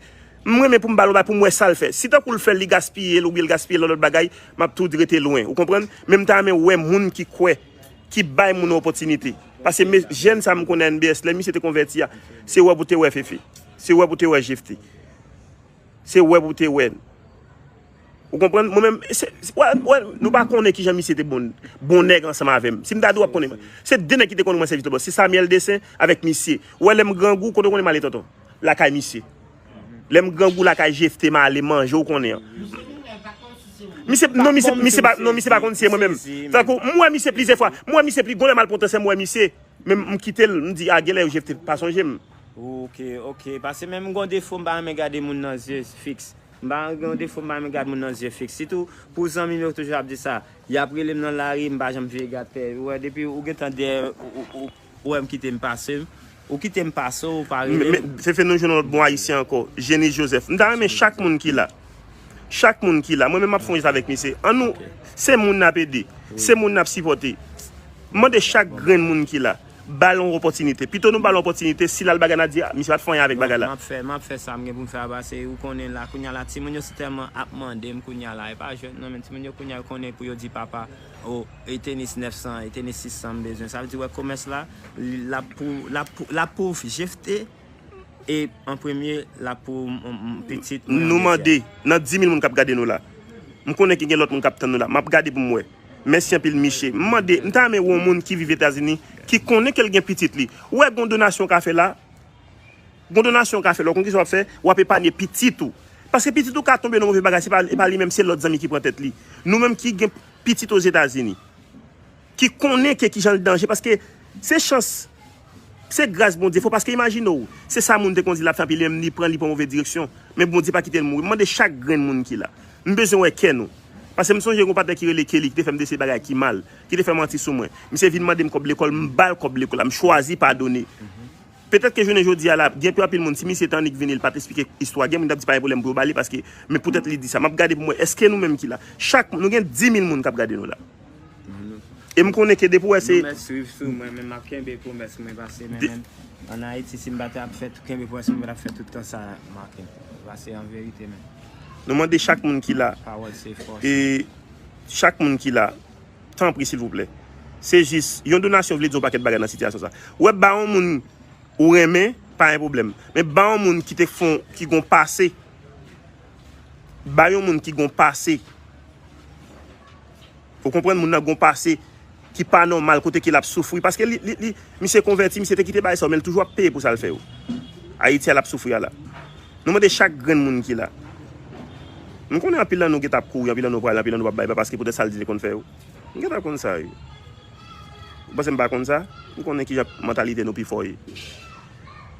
M renmen pou m ba l yon bagay, pou m wè sa l fè. Si tankou l fè l, li gaspiye l, oubyen l gaspiye l nan lòt bagay, m ap tou rete lwen. Ou konprann? Men m ta renmen wè moun ki kwè, ki bay moun yon opòtinite. Paske jèn sa m konnen N B S, lè misye te konvèti a, se wè pou te wè Fefe. Se wè pou te wè Jephté. Se wè pou te wè. Ou konprann? Mwen menm, se, se, wè, wè, nou pa konnen kijan misye te bon, bon nèg ansanm avè m. Si m ta di w ap konnen, se de nèg ki te konn mwen sèvi tonton. Se Samuel Dessin avèk misye. Ou wè lè m grangou, kote w konnen m ale tonton? Lakay misye. Lè m grangou lakay Jephté m ale manje, ou konnen an. Misye, non, misye, misye pa, non, misye pa konn si se mwen menm. Tankou, m wè misye plizyè fwa. M wè misye pli, gon lè m al pran transfè, m wè misye. Men m kite l, m di, a, genlè Jephté pa sonje m. Ok, ok. Paske menm m gon defo, m pa renmen gade moun nan zye fiks. M pa gen yon defo, m pa renmen gad moun nan zye fiks. Sitou pou zanmi m yo toujou ap di sa. Y ap rele m nan lari, m pa janm vire gad tè. Ou wè, depi ou gentan dèyè, ou, ou, ou, ou wè m kite m pase, ou kite m pase, ou pa rele m. Men, men, Fefe, nou jwenn yon lòt bon ayisyen ankò, Jenis Joseph. M ta renmen chak moun ki la. Chak moun ki la. Mwen menm m ap fè yon jès avèk misye. Annou, se moun n ap ede. Se moun n ap sipòte. M mande chak grenn moun ki la. Ba l yon opòtinite. Pito nou ba l yon opòtinite, si l al bagay n a di, "Ah, misye pa t fè anyen avèk bagay la." M ap fè, m ap fè sa m gen pou m fè a, pase ou konnen la, kounye a la, timoun yo si tèlman ap mande m kounye a la, e pa jwèt non, men timoun yo kounye a yo konnen pou yo di papa, o, e tenis nèf san, e tenis sis san m bezwen. Sa vle di, wè, komès la, li, l ap pou, l ap pou, l ap pou Jefte, e an premye, l ap pou m, m, m, pitit mwen. Nou mande, nan di mil moun k ap gade nou la, m konnen ki gen lòt moun k ap tann nou la, m ap gade pou m wè. Mèsi anpil, Miche. M mande, m ta renmen wè yon moun ki viv Etazini, ki konnen ke l gen pitit li. Ou wè, gon donasyon w ka fè la, gon donasyon w ka fè la, ou konn kisa w ap fè, w ap epanye pitit ou. Paske pitit ou ka tonbe nan move bagay, se pa, e pa li menm, se lòt zanmi ki pran tèt li. Nou menm ki gen pitit Ozetazini, ki konnen ke kijan l danje, paske se chans, se gras Bondye, fò, paske imajine w, se sa moun te konn di l ap fè, anpi li menm li pran, li pran move direksyon. Men Bondye pa kite l mouri. M mande chak grenn moun ki la. M bezwen wè kè nou. Paske m sonje yon patnè ki rele Kelly, ki te fè m deside bagay ki mal, ki te fè manti sou mwen. Misye vin mande m kòb lekòl, m ba l kòb lekòl la, m chwazi padone. Petèt ke jounen jodi a la, gen pi anpil moun, si misye te annik vini, li pa t esplike istwa, gen moun t ap di pa gen pwoblèm pou yo ba li, paske, men poutèt li di sa. M ap gade pou m wè, èske nou menm ki la, chak, nou gen di mil moun k ap gade nou la. E m konnen ke depi w wè se. Promès swiv sou mwen, men m ap kenbe promès mwen, pase men menm. Ann Ayiti, si m pa t ap fè, kenbe promès mwen, m pa t ap fè tout tan sa, Marken. Pase an verite, men. Nou mande chak moun ki la. Pawòl se fòs. E chak moun ki la, tanpri, silvouplè. Se jis, yon donasyon vle di yon pakèt bagay nan sitiyasyon sa. Ou wè, ba yon moun ou renmen, pa gen pwoblèm. Men ba yon moun ki te fon, ki gon pase. Ba yon moun ki gon pase. Ou konprann, moun nan gon pase ki pa nòmal, kote ke l ap soufri. Paske li, li, li, misye konvèti, misye te kite bagay sa yo, men l toujou ap peye pou sa l fè yo. Ayiti a l ap soufri a la. Nou mande chak grenn moun ki la. M konnen anpil nan nou gentan ap kouri, anpil nan nou prale, anpil nan nou p ap bay, pa paske poutèt sa l di li konn fè yo. M gentan konn sa, wi. Ou panse m pa konn sa? M konnen kijan mantalite nou pi fò ye.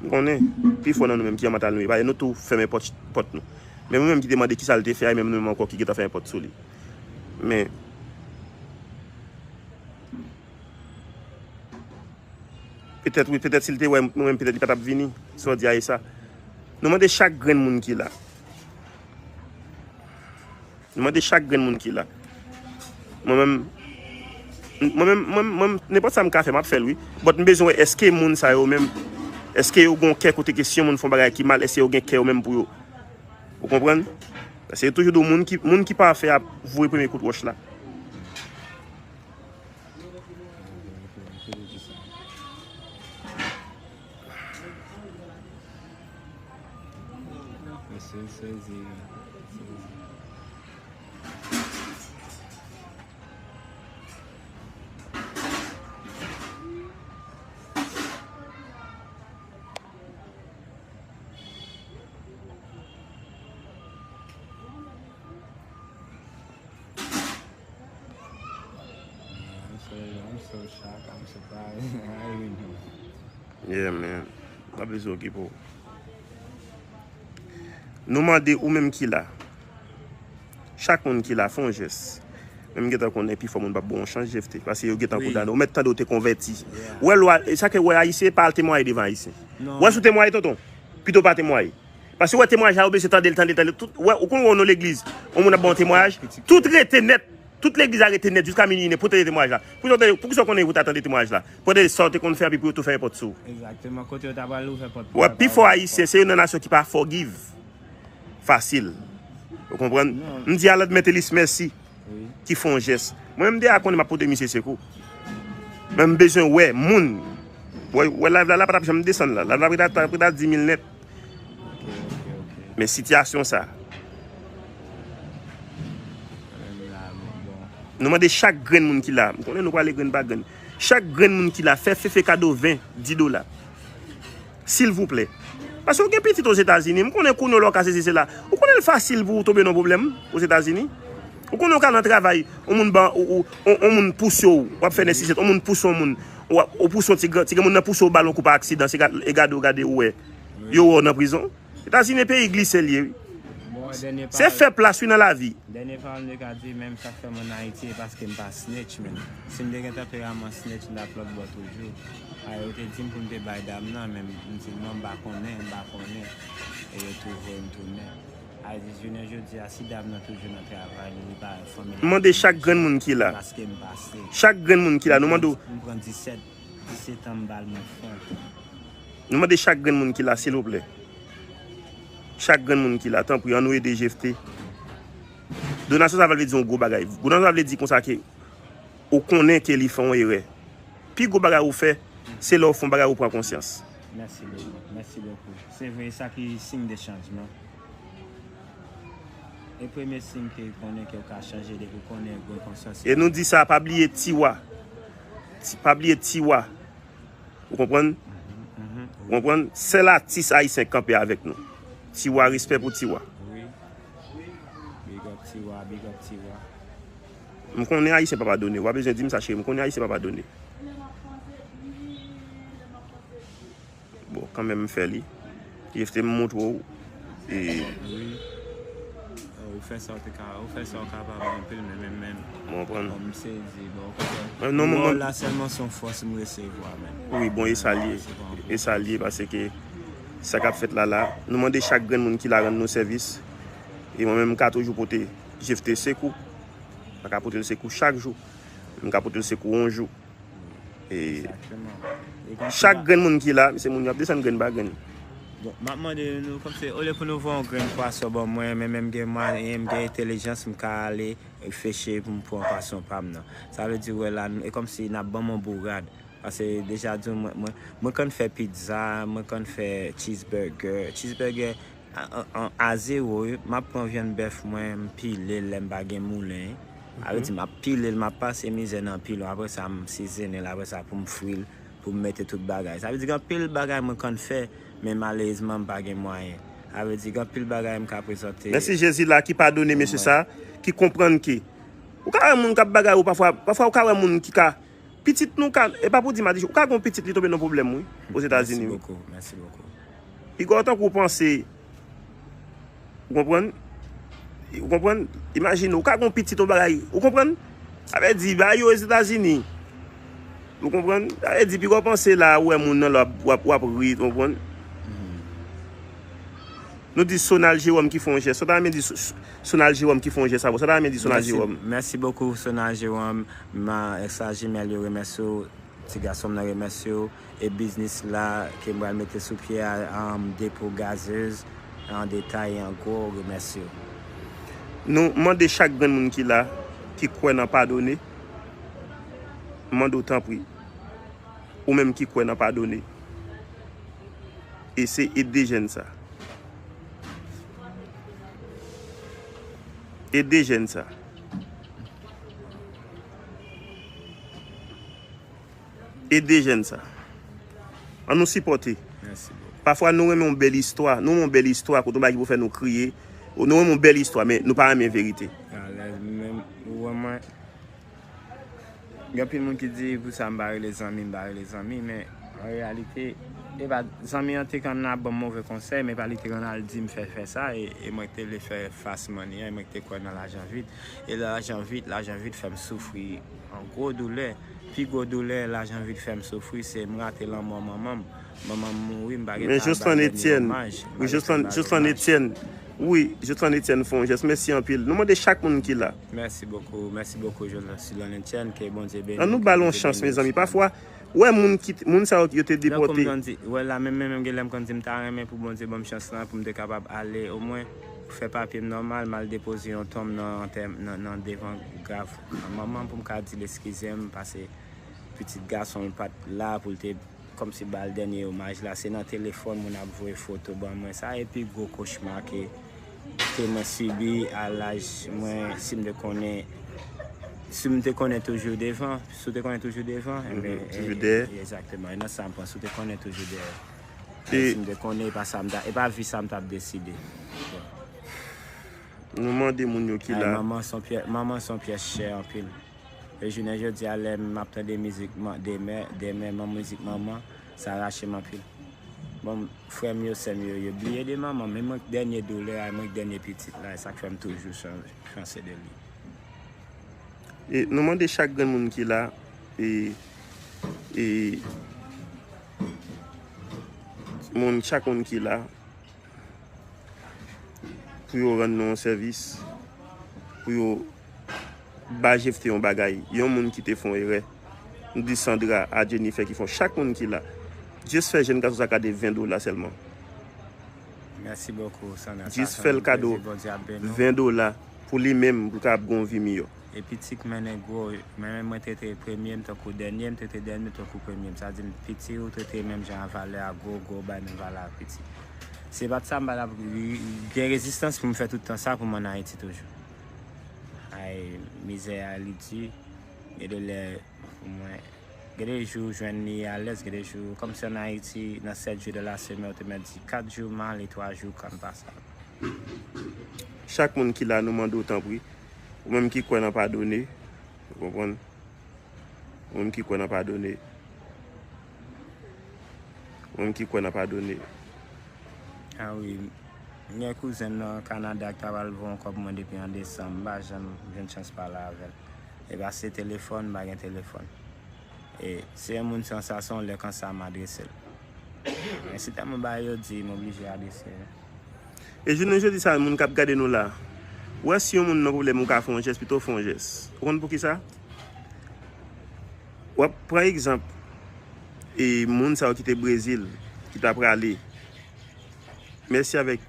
M konnen pi fò nan nou menm kijan mantal nou ye. Paske nou tou fèmen pòt, pòt nou. Men mwen menm ki te mande kisa l te fè a, e menm nou menm ankò ki gentan fèmen pòt sou li. Men, petèt, wi, petèt si l te wè mwen menm, petèt li pa t ap vini. Sa w di a e sa. Nou mande chak grenn moun ki la. Nou mande chak grenn moun ki la. Mwen menm, mwen menm, mwen, mwen, nenpòt sa m ka fè, m ap fè l, wi. But m bezwen wè èske moun sa yo menm, èske yo gon kè kote ke si yon moun fè yon bagay ki mal, èske yo gen kè yo menm pou yo. Ou konprann? Paske yo toujou di w moun ki, moun ki pafè ap voye premye kout wòch la. Mesye sezi, sezi. I'm so, I'm so shocked, I'm surprised. I don't even know. Yeah, man. Pa bezwen okipe w. Nou mande ou menm ki la. Chak moun ki la, fè yon jès. Men m gentan konnen pifò moun p ap ba w yon chans, Jefte. Paske yo gentan kondane w. Ou mèt tande w te konvèti. Ou wè lwa, e sa ke w wè ayisyen pa al temwaye devan ayisyen. Ou wè si w temwaye, tonton, pito pa temwaye. Paske w wè temwayaj la, ou bezwen tande l, tande l, tande l. Tout, ou wè, ou konn wè w nan legliz, yon moun ap ba w yon temwayaj, tout rete nèt. Tout legliz la rete nèt jiska minui, pou tande temwayaj la. Pou tande, poukisa w konnen pou ta tande temwayaj la? Pou tande sa w te konn fè, epi pou yo tou fèmen pòt sou ou. Egzakteman, kote yo ta pral ouvè pòt pou yo. Wè, pifò ayisyen, se youn nan nasyon ki pa forgive fasil. Ou konprann? M di Alan Mentelis mèsi, ki fè yon jès. Mwen, m deja konnen m ap pote misye sekou. Men m bezwen wè moun. Wè, wè live la, la pa t ap janm desann la. Live la prèt a, prèt a di mil nèt. Men sitiyasyon sa. Nou mande chak grenn moun ki la. M konnen nou prale grenn pa grenn. Chak grenn moun ki la, fè Fefe kado ven, dis dola. Silvouplè. Paske w gen pitit Ozetazini. M konnen kounye w la w ka sezi sela. Ou konnen l fasil pou w tonbe nan pwoblèm Ozetazini. Ou konnen w ka nan travay, yon moun ban, ou, ou, yon, yon moun pouse w, w ap fè nèsesite, yon moun pouse yon moun, w ap, ou pouse yon ti gran, ti granmoun nan pouse w, balon kou pa aksidan, se gad, e gade w, gade w wè. Yo wè w nan prizon. Etazini peyi glise l ye, wi. Se fè plas wi nan lavi. Dènye pawòl m te ka di, menm sa k fè m ann Ayiti, e paske m pa snitch, menm. Si m te gen tanperaman snitch, m t ap lòt bò toujou. A, yo te di m pou m te bay dam nan, men m di non, m pa konnen, m pa konnen. E yo tou voye m tounen. A, di jounen jodi a, si dam nan toujou nan travay li, li pa fanmi. M mande chak grenn moun ki la. Paske m pase. Chak grenn moun ki la, nou mande w. M pran disèt, disèt an, m ba l mwen frank. Nou mande chak grenn moun ki la, silvouplè. Chak grenn moun ki la, tanpri, ann nou ede Jephté. Donasyon sa va vle di yon gwo bagay. Donasyon sa vle di konsa ke ou konnen ke li fè yon erè. Pi gwo bagay ou fè, se lè ou fè yon bagay ou pran konsyans. Mèsi bokou, mèsi bokou. Se vre, sa ki siy de chanjman. E premye siy ke konnen ke w ka chanje depi w konnen gen konsyans. E nou di sa, pa bliye Tiwa. Ti, pa bliye Tiwa. Ou konprann? Mhm, mhm, wi. Ou konprann? Sèl atis ayisyen k kanpe avèk nou. Tiwa, respè pou Tiwa. Wi. Big up Tiwa, big up Tiwa. M konnen ayisyen pa padone. W pa bezwen di m sa, cheri. M konnen ayisyen pa padone. Bon, kanmenm m fè li. Jephté, m montre w. E wi. Ou fè sa w te ka, ou fè sa w kapab anpil, men, men, men. Mwen konprann. Bon, m sezi, bon, ou konprann. Non, mwen, mwen la sèlman se yon fòs m resevwa, men. Wi, bon, e sa l ye. E sa l ye, paske sa k ap fèt la, la. Nou mande chak grenn moun ki la rann nou sèvis. E mwen menm, m ka toujou pote Jephté sekou. M ka pote l sekou chak jou. M ka pote l sekou yon jou. E chak grenn moun ki la, se moun yo ap desann grenn pa grenn. Bon, m ap mande nou, kòmsi, olye pou nou voye yon grenn pwason ban mwen, men menm gen mwayen, m gen entèlijans, m ka ale reflechi pou m pran pwason pa m nan. Sa vle di, wè la, e kòmsi n ap ban m yon bourad. Paske deja di w, mwen, mwen, mwen konn fè pizza, mwen konn fè cheeseburger. Cheeseburger, a, a, a, a zewo, wi. M ap pran vyann bèf mwen, m pile l lè m pa gen moulen. A vle di, m ap pile l, m ap pase mizè nan pilo. Apre sa, m sizone l. Apre sa, pou m fri l, pou m mete tout bagay. Sa vle di, gen anpil bagay mwen konn fè, men malerezman, m pa gen mwayen. Sa vle di, gen anpil bagay m ka prezante. Mèsi Jezi la ki padone mesye sa, ki konprann ke ou ka wè moun k ap bagay ou pafwa, pafwa ou ka wè moun ki ka Pitit nou ka, e pa pou di madichon, ou ka gen yon pitit li tonbe nan pwoblèm wi, Ozetazini wi. Mèsi bokou, mèsi bokou. Piga w tankou w panse, ou konprann? Ou konprann? Imajine, ou ka gen yon pitit yon bagay, ou konprann? Sa vle di, bagay yo Ozetazini. Ou konprann? Sa vle di, piga w panse la, ou wè moun nan la, w ap, w ap, w ap ri, ou konprann? Nou di Sonal Jewòm ki fè yon jès. Sa ta renmen di So-, So-, Sonal Jewòm ki fè yon jès avè w. Sa ta renmen di Sonal Jewòm. Mèsi bokou, Sonal Jewòm. Ma, sa Jimèl yo remèsye w. Ti gason m nan remèsye w. E biznis la ke m pral mete sou pye a, um, depo gazez, an detay, an gwo, remèsye w. Nou mande chak grenn moun ki la, ki kwè nan padone, mande w tanpri. Ou menm ki kwè nan padone, eseye ede jèn sa. Ede jèn sa. Ede jèn sa. Ann nou sipòte. Mèsi bokou. Pafwa nou renmen yon bèl istwa. Nou renmen yon bèl istwa kote yon bagay ki pou fè nou kriye. Nou renmen yon bèl istwa, men nou pa renmen verite. Alèz, men ou wè mwen, Gen anpil moun ki di pou sa m pa rele zanmi, m pa rele zanmi, men an reyalite, e pa zanmi an te konn ap ban m move konsèy, men pa li te konn al di m fè, fè sa, e, e mwen ki te vle fè fast money an, e mwen ki te kwè nan lajan vit. E lajan vit, lajan vit fè m soufri an gwo doulè. Pi gwo doulè lajan vit fè m soufri, se m rate lanmò manman m. Manman m mouri, m pa gentan al ba l dènye omaj. M pa gentan al ba l omaj. Wi, Joslan Etienne fè yon jès. Mèsi anpil. Nou mande chak moun ki la. Mèsi bokou, mèsi bokou, Joslan Etienne, ke Bondye beni w, ke Bondye beni w. Ann nou ba l yon chans, mezanmi. Pafwa, ou wè moun ki, moun sa yo, yo te depòte. Tankou m konn di, wè la, menm, menm, menm gen lè m konn di m ta renmen pou Bondye ban m chans lan, pou m te kapab ale, omwen, pou fè papye m nòmal, m al depoze yon tonm nan, nan, nan devan grav manman m pou m ka di l eskize m, paske pitit gason l pa t la pou l te kòmsi ba l dènye omaj la, se nan telefòn moun ap voye foto ban mwen. Sa e pi gwo kochma ke, ke mwen sibi a laj mwen, si m te konnen, si m te konnen toujou devan, si w te konnen toujou devan, enben, toujou dèyè. Egzakteman, e nan sa m panse, si w te konnen toujou dèyè. E si m te konnen, e pa sa m ta, e pa vi sa m t ap deside. Nou mande moun yo ki la. Manman se yon pyè-, manman se yon pyès chè anpil. E jounen jodi a, lè m ap tande mizik man-, de mè, de mè, man, mizik manman, sa rache m anpil. Bon, frè m yo, sè m yo, yo bliye de manman m. Men mwen k dènye doulè a, mwen k dènye pitit la, e sa k fè m toujou chan- panse de li. E nou mande chak grenn moun ki la, e, e moun, chak moun ki la, pou yo rann nou yon sèvis, pou yo ba Jephté yon bagay, yon moun ki te fè yon erè. Nou di Sandra, a Jennifer ki fè, chak moun ki la. Just fè jèn gason sa kado ven dola sèlman. Mèsi bokou, Sandra. Just fè l kado ven dola pou li menm, pou l kapab gen yon vi miyò. E piti k mennen gwo, men mwen te te premye m tankou dènye, m te te dènye tankou premye m. Sa di m piti ou te te menm jan a valè a gwo, gwo bay menm valè a piti. Se pa t sa m pa t ap gen rezistans pou m fè tout tan sa pou m ann Ayiti toujou. Ay, mizè a li di, gen de lè pou mwen, gen de jou jwenn li alèz, gen de jou, kòmsi ann Ayiti, nan sèt jou de la semèn, ou te mèt di kat jou mal e twa jou kòm pa sa. Chak moun ki la, nou mande w tanpri, ou menm ki kwè nan padone, ou konprann? Ou menm ki kwè nan padone. Ou menm ki kwè nan padone. A wi, m gen kouzen m nan Kanada ki ta pral voye yon kòb mwen depi an desanm, m pa janm jwenn chans pale avè l. E pa se telefòn, m pa gen telefòn. E se yon moun konsa, se yon lè konsa m adrese l. Men se tèlman bagay yo di, m oblije adrese l. E jounen jodi sa, moun k ap gade nou la, ou wè si yon moun nan pwoblèm, ou ka fè yon jès, pito w fè yon jès. Ou konn poukisa? W ap pran egzanp, e moun sa yo ki te Brezil, ki ta prale. Mèsi avèk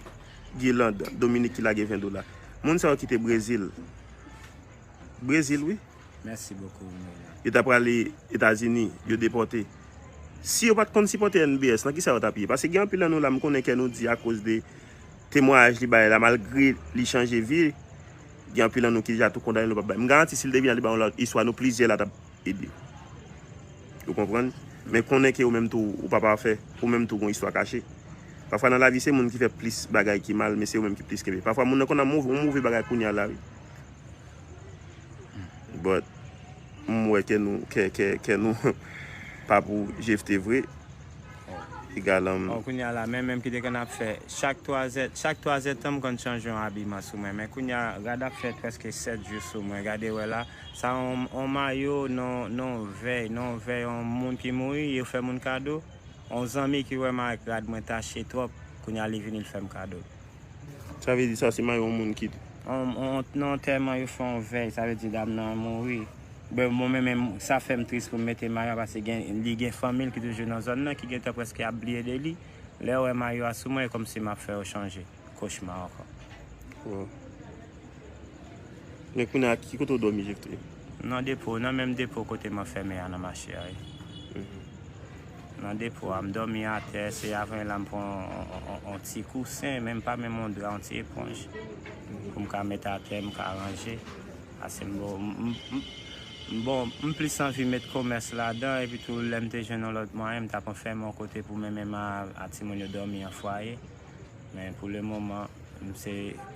Guirlande Dominique ki lage ven dola. Moun sa yo ki te Brezil. Brezil, wi. Mèsi bokou, Mila. Yo ta prale Etazini, yo depòte. Si yo pa t konn sipòte N B S, nan kisa yo t ap ye? Paske gen anpil nan nou la, m konnen kè nou di akoz de temwayaj li bay la, malgre li chanje vi, gen anpil nan nou ki deja tou kondane nou p ap bay. M garanti si l te vin la, li bay yon lòt istwa, nou plizyè la t ap ede. Ou konprann? Men konnen ke ou menm tou, ou pa pafè, ou menm tou gon istwa kache. Pafwa nan lavi, se moun ki fè plis bagay ki mal, men se yo menm ki plis kenbe. Pafwa moun nan konn ap move, yon move bagay kounye a la, wi. But, m wè ke nou, ke, ke, ke nou pa pou Jephté vre. Egal, um, Bon, kounye a la, men menm ki te konn ap fè chak twazè, chak twazè tan, m konn chanje yon abiman sou mwen. Men kounye a, rad ap fè prèske sèt jou sou mwen. Gade wè la, sa yon, yon mayo, non, non vèy, non vèy, yon moun ki mouri, yo fè moun kado. Yon zanmi ki wè m ak rad mwen tache twòp, kounye a li vini, l fè m kado. Sa vle di sa se mayo yon moun ki On, on, nan antèman yo fè yon vèy, sa vle di dam nan mouri. Bon, mwen menm, menm, sa fè m tris pou m mete mayo a, paske gen, li gen fanmi l ki toujou nan zòn nan, ki gentan prèske ap bliye de li. Lè yo wè mayo a sou mwen, e kòmsi m ap fè yo chanje. Kochma ankò. Wow. Men kounye a, ki kote w dòmi, Jephté? Nan depo, nan menm depo kote m anfème a nan mache a, wi. Mhm. Nan depo a, m dòmi atè, se avan la m pran on, on, on, on ti kousen, men m pa menm on dra, on ti eponj, pou m ka met atè, m ka ranje. Paske m bon, m, m, m, m bon, m plis anvi met komès ladan, epi tou lè m te jwenn yon lòt mwayen, m t ap anfème yon kote pou men menm a, a timoun yo dòmi an fwaye. Men pou le moman, m se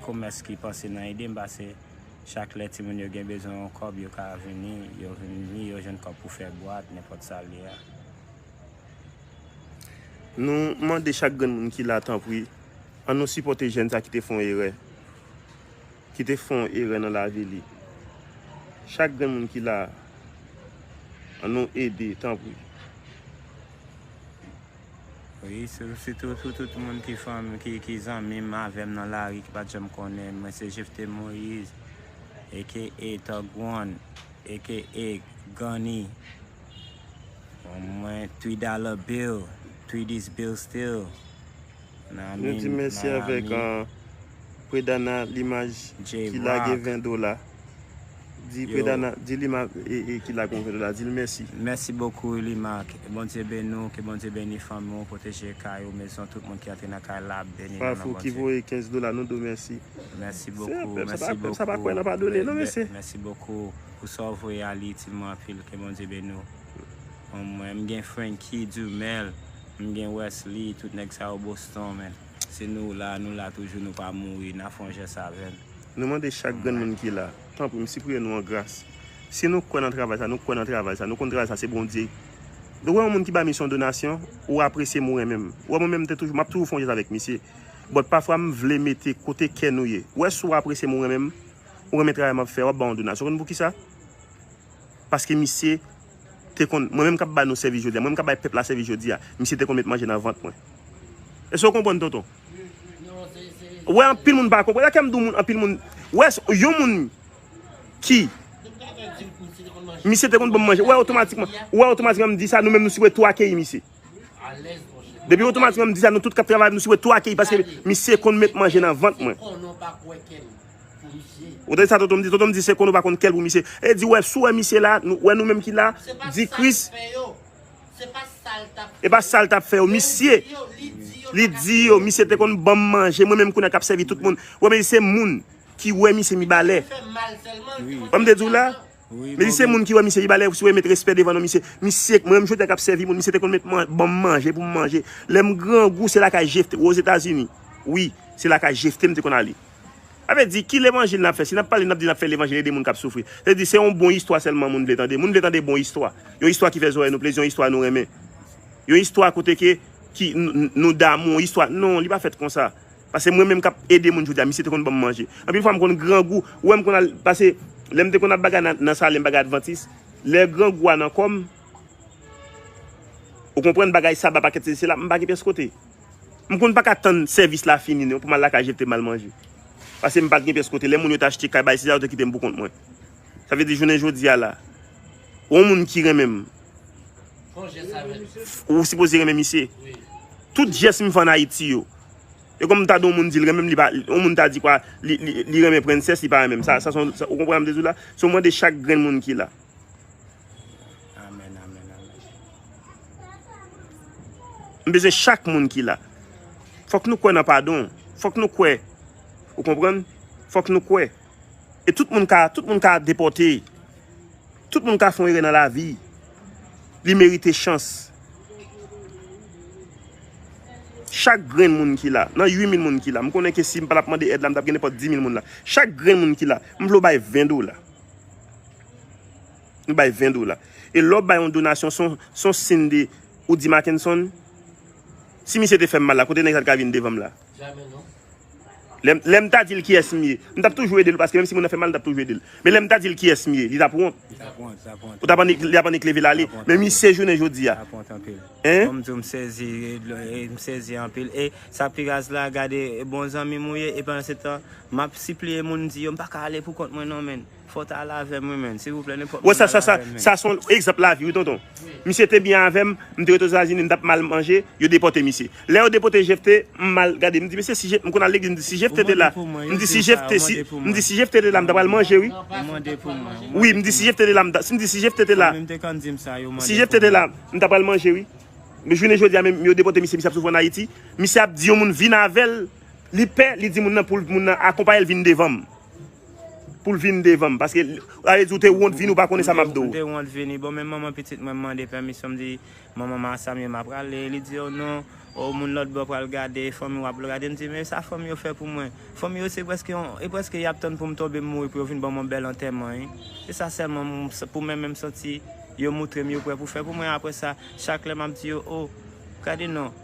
komès ki panse nan ide m, paske chak lè timoun yo gen bezwen yon kòb, yo ka vini, yo vini, yo jwenn kòb pou fè bwat, nenpòt sa l ye a. Nou mande chak grenn moun ki la, tanpri, ann nou sipòte jèn sa ki te fè yon erè. Ki te fè yon erè nan lavi li. Chak grenn moun ki la, ann nou ede, tanpri. Wi, sou, sitou pou tout moun ki fanm, ki, ki zanmi m avè m nan lari, ki pa t janm konnen m. Mwen se Jephté Moïse, A K A Thug One, A K A Gunny. Mwen, three dollar bill, three this bill still. Nou di mèsi avèk, uh, Predana Limaj ki lage ven dola. Di Predana, di Lima, e, e, ki lage ven dola, di l mèsi. Mèsi bokou, Lima. Ke Bondye beni w, ke Bondye beni fanmi w, pwoteje kay ou, mezon, tout moun ki antre nan kay la, beni nan non Bondye. Fafou ki voye kenz dola, nou di w mèsi. Mèsi bokou, mèsi bokou. Sa pa kwè nan padone, non, mesye. Mèsi bokou pou sa w voye a, li itil mwen anpil, ke Bondye beni w. Bon, mwen, m gen Frankie Dumel, m gen Wesley, tout nèg sa yo Boston, men. Se nou la, nou la toujou, nou pa mouri, n a fè yon jès avè l. Nou mande chak grenn moun ki la, tanpri, m sipriye nou an gras. Si nou kwè nan travay sa, nou kwè nan travay sa, nou konn travay sa, se Bondye. Ou wè yon moun ki ba misye yon donasyon, ou apresye m, ou renmen m. Ou wè mwen menm, m te toujou, m ap toujou fè yon jès avèk misye. But pafwa m vle mete kote kè nou ye. Ou wè si w apresye m, ou renmen m, ou renmen travay m ap fè, w ap ba yon donasyon. Ou konn poukisa? Paske misye te konn, mwen menm k ap ba nou sèvis jodi a, mwen menm k ap bay pèp la sèvis jodi a, misye te konn met manje nan vant mwen. Èske w konprann, tonton? Ou wè, anpil moun pa konprann. Sa k fè m di w moun, anpil moun. Ou wè, yon moun ki, misye te konn ban m manje. Ou wè, otomatikman, ou wè, otomatikman, m di sa, nou menm, nou sipoze tou akeyi misye. Depi otomatikman, m di sa, nou tout k ap travay, nou sipoze tou akeyi, paske misye konn met manje nan vant mwen. Ou tande sa tonton m di? Tonton m di se konn ou pa konn kè l pou misye. E di, wè, si w wè misye la, nou, wè nou menm ki la, di Kris. E pa sa l t ap fè yo. Misye, li di yo, misye te konn ban m manje. Mwen menm kounye a k ap sèvi tout moun. Wè, men se moun ki wè misye mibalè. Wè, m te di w la? Men se moun ki wè misye mibalè, si w wè met respè devan non misye. Misye, mwen menm jodi a k ap sèvi moun, misye te konn met man-, ban m manje pou m manje. Lè m grangou, se lakay Jefte, Ozetazini. Wi, se lakay Jefte m te konn ale. Sa vle di, ki levanjil n ap fè? Si n ap pale, n ap di n ap fè levanjil, ede moun k ap soufri. Sa vle di, se yon bon istwa sèlman moun vle tande. Moun vle tande bon istwa. Yon istwa ki fè zòrèy nou plezi, yon istwa nou renmen. Yon istwa kote ke, ki, n-, n-, nou damou, yon istwa. Non, li pa fèt konsa. Paske mwen menm k ap ede moun jodi a, misye te konn ban m manje. Anpil fwa, m konn grangou. Ou wè m konn al, paske lè m te konn ap bagay nan, nan Salem, bagay Advantis, lè grangou a nan kò m, ou konprann, bagay saba, pakèt sesi sela, m pa gen pyès kote. M konn pa ka tann sèvis la fini non, pou m al lakay Jefte m al manje. Paske m pa t gen pyès kote. Lè moun yo t achte kay, bay sila, yo te kite m pou kont mwen. Sa vle di, jounen jodi a la, yon moun ki renmen m, ou sipoze renmen misye. Tout jès m fè ann Ayiti yo, e kòm m ta di yon moun di l renmen m, li pa, yon moun ta di kwa, li, li, li renmen prensès, li pa renmen m. Sa, sa, se yon, sa, ou konprann sa m te di w la? Se yon mande chak grenn moun ki la. Amèn, amèn, amèn. M bezwen chak moun ki la. Fòk nou kwè nan padon. Fòk nou kwè. Ou konprann? Fòk nou kwè. E tout moun ka, tout moun ka depòte. Tout moun ka fè yon erè nan lavi. Li merite chans. Chak grenn moun ki la, nan uit mil moun ki la, m konnen ke si m pa t ap mande èd la, m t ap gen nenpòt dis mil moun la. Chak grenn moun ki la, m vle w bay ven dola. Nou bay ven dola. E lè w bay yon donasyon, se yon, se yon siy de, ou di Mackenson, si misye te fè m mal la, kote nèg sa t ka vin devan m la? Lè, lè m ta di l kiyès m ye, m t ap toujou ede l, paske menm si moun nan fè mal, m t ap toujou ede l. Men lè m ta di l kiyès m ye, li t ap wont. Li t ap wont, li t ap wont. Ou t ap annik, li t ap annik leve l ale. Men misye jounen jodi a. Li t ap wont anpil. Hein? Kòm di w, m sezi, e, e, m sezi anpil. E sa pi raz la, gade, e, bon zanmi m ou ye, e pandan se tan, m ap sipliye moun, di yo, m pa ka ale pou kont mwen non, menn. Fò w ta ale avè m, wi, menn. Silvouplè, nenpòt moun ale avè m, menn. Wè, sa, sa, sa, sa se yon egzanp lavi, wi, tonton. Misye te byen avè m, m te ret Ozetazini, m t ap mal manje, yo depòte misye. Lè yo depòte Jefte, m mal gade, m di, mesye, si Je-, m konn al legliz, m di, si Jefte te la, m di, si Jefte, si, m di, si Jefte te la, m ta pral manje, wi. Wi, m di, si Jefte te la, m ta, si m di, si Jefte te la, si Jefte te la, m ta pral manje, wi. Men jounen jodi a, menm yo depòte misye, misye ap soufri ann Ayiti. Misye ap di yon moun vin avè l, li pè, li di moun nan pou l, moun nan akonpaye l vin devan m. Pou l vin devan m, paske, sa vle di ou te wont vini, ou pa konnen sa m ap di w. M te wont vini. Bon, men manman pitit mwen mande pèmisyon, m di, manman, Masamye, m ap prale. Li di, o non, o moun lòt bò pral gade, fanmi w ap gade. M di, men sa fanmi yo fè pou mwen? Fanmi yo se prèske yon, e prèske y ap tann pou m tonbe, m mouri, pou yo vin ban m yon bèl antèman, wi. Se sa sèlman m, pou mwen menm, m santi yo moutre m yo prè pou fè pou mwen. Apre sa, chak lè m ap di yo, o, gade non,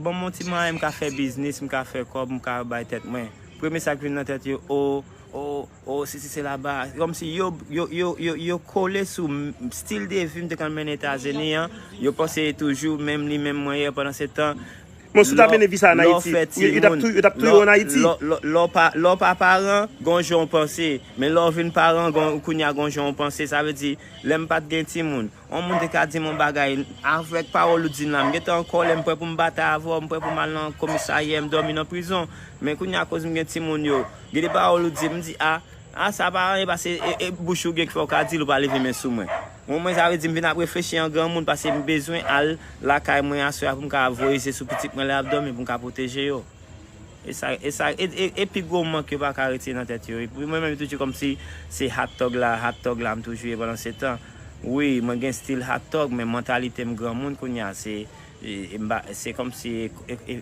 ban m yon ti mwayen m ka fè biznis, m ka fè kòb, m ka bay tèt mwen. Premye sa k vin nan tèt yo, o, o, o, sesi sela, ba, kòmsi yo, yo, yo, yo, yo kole sou m, stil de vi m te konn mennen Etazini an. Yo panse toujou menm li menm mwen ye, pandan se tan, bon, si w t ap mennen vi sa ann Ayiti, yo, yo t ap tou-, yo t ap touye w ann Ayiti. Lè w, lè w, lè w pa, lè w pa paran, gen yon jan w panse. Men lè w vin paran, gen, kounye a gen yon jan w panse. Sa vle di, lè m pa t gen timoun, yon moun te ka di m yon bagay, avèk pawòl ou di m la, m gentan an kòlè, m prè pou m batay avè w, m prè pou m al nan komisarya, m dòmi nan prizon. Men kounye a, akoz m gen timoun yo, gen de pawòl ou di m, m di, a, a, sa pa anyen, paske e, e bouch ou gen ki fè w ka di l, ou pa leve men sou mwen. Bon, mwen, sa vle di m vin ap reflechi an granmoun, paske m bezwen al lakay mwen aswè a pou m ka voye je sou pitit mwen lè y ap dòmi, pou m ka pwoteje yo. E sa, e sa, e, e, e pi gwo mank yo pa ka retire nan tèt yo. Epi mwen menm, toujou kòmsi se hot dog la, hot dog la, m toujou ye pandan se tan. Wi, mwen gen stil hot dog, men mantalite m granmoun kounye a, se, e, e, m pa, se kòmsi, e, e, e,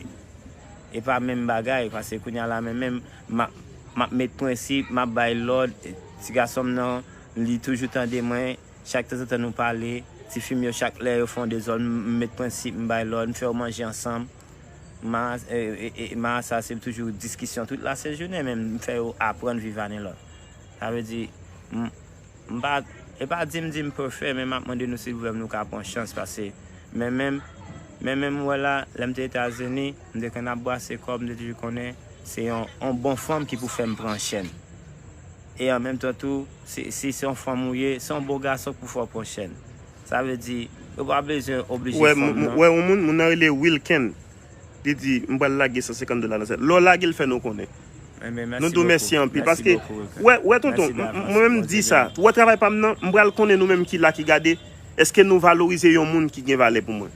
e pa menm bagay, paske kounye a la, men menm, m ap, m ap met prensip, m ap bay lòd, ti gason m nan, li toujou tande mwen, chak tanzantan nou pale, Tifi m yo, chak lè yo fè yon dezòd, m met prensip, m bay lòd, m fè yo manje ansanm. Ma, e, e, e, ma sa se toujou diskisyon tout lasejounen, men m fè yo aprann viv ane lòt. Sa vle di, m, m pa, e pa di m di m pèfè, men m ap mande nou silvouplè pou nou ka pran chans, paske men menm, men menm m wè la, lè m te Etazini, m te konn ap brase kòb, m te toujou konnen se yon, yon bon fanm ki pou fè m pran chèn. E an menm tan tou, si, si se yon fanm ou ye, se yon bon gason k pou fè w pran chèn. Sa vle di, yo pa bezwen oblije fanm nan. Wè, yon moun, moun nan rele Wilken. Li di, m pral lage san senkant dola nan sèt. Lè w lage l, fè nou konnen. Nou di w mèsi anpil. Paske, wè, wè, tonton, mwen menm m di sa. Wè travay pa m nan, m pral konnen nou menm ki la, ki gade, èske nou valorize yon moun ki gen valè pou mwen?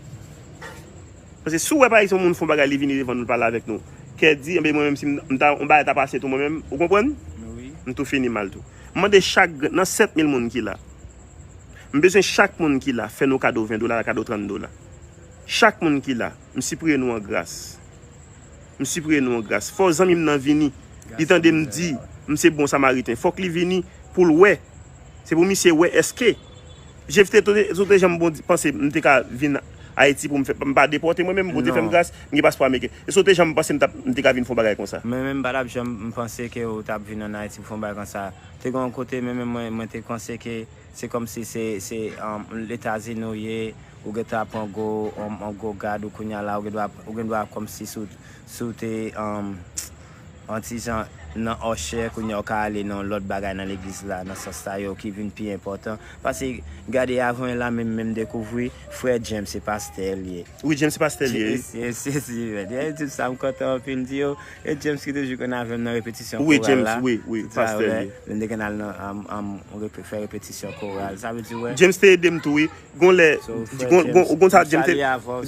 Paske si w wè, pa egzanp, yon moun fè yon bagay, li vini devan nou, l pale avèk nou. Kè di, enben, mwen menm, si m, m ta, yon bagay ta pase tou, mwen menm, ou konprann? M tou fini mal tou. M mande chak grenn, nan sèt mil moun ki la, m bezwen chak moun ki la fè nou kado ven dola, kado trant dola. Chak moun ki la, m sipriye nou an gras. M sipriye nou an gras. Fò zanmi m nan vini, li tande m di, m se bon Samariten. Fòk li vini pou l wè. Se pou misye wè èske Jefte, sot janm bon, panse m te ka vin Ayiti pou m fè, m pa depòte mwen menm, Bondye fè m gras, m gen paspò ameriken. E sot janm panse m t ap, m te ka vin fè yon bagay konsa. Mwen menm, m pa t ap janm panse ke w t ap vin ann Ayiti pou fè yon bagay konsa. Te gen yon kote, men menm mwen, mwen te panse ke se kòmsi se, se, um, Etazini w ye, ou gentan ap yon gwo, yon, yon gwo gad, ou kounye a la, ou gen dwa, ou gen dwa kòmsi si w, si w te, um, yon ti jan nan usher, kounye a w ka ale nan lòt bagay nan legliz la, nan sans sa yo ki vin pi enpòtan. Paske, gade, avan la menm, menm dekouvri, frè James se pastè l ye. Wi, James se pastè l ye, wi. Yes, yes, yes, yes. James, sa m kontan anpil di yo. E James ki toujou konn avè m nan repetisyon koral la. Wi, James, wi, wi, pastè l ye. Nou te konn al nan, um, um, repe-, fè repetisyon koral. Sa vle di, wè. James te ede m tou, wi. Gon lè, gon, gon, gon sa James te,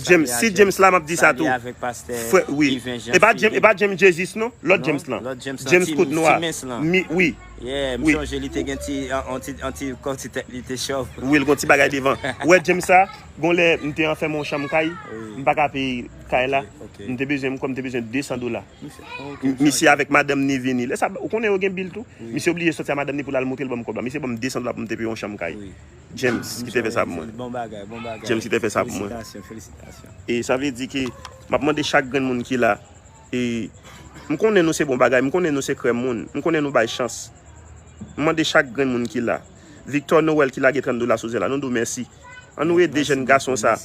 James, si James la, m ap di sa tou. Frè, wi. E pa James, e pa James Jesus, non? Lòt James lan. James kout nwa. Mi, wi. Yeah, m sonje li te gen ti, an, an ti, an ti, kòm ti tèt li te chòv. Wi, l gon ti bagay devan. Ou wè James sa, gon lè m te anfèmen yon chanm kay, m pa ka peye kay la. M te bezwen, m kwè m te bezwen de san dola. Misye avèk madanm ni vini. Lè sa, ou konnen yo gen bil tou. Misye oblije sòti a madanm ni pou l al montre l ban m kòb la. Misye ban m de san dola pou m te peye yon chanm kay. James ki te fè sa pou mwen. Bon bagay, bon bagay. James ki te fè sa pou mwen. Felisitasyon, felisitasyon. E sa vle di ke m ap mande chak grenn moun ki la, e m konnen nou se bon bagay, m konnen nou se krèm moun, m konnen nou bay chans. M mande chak grenn moun ki la. Victor Noël ki lage trant dola sou zèl la, nou di w mèsi. An nou ede jèn gason sa.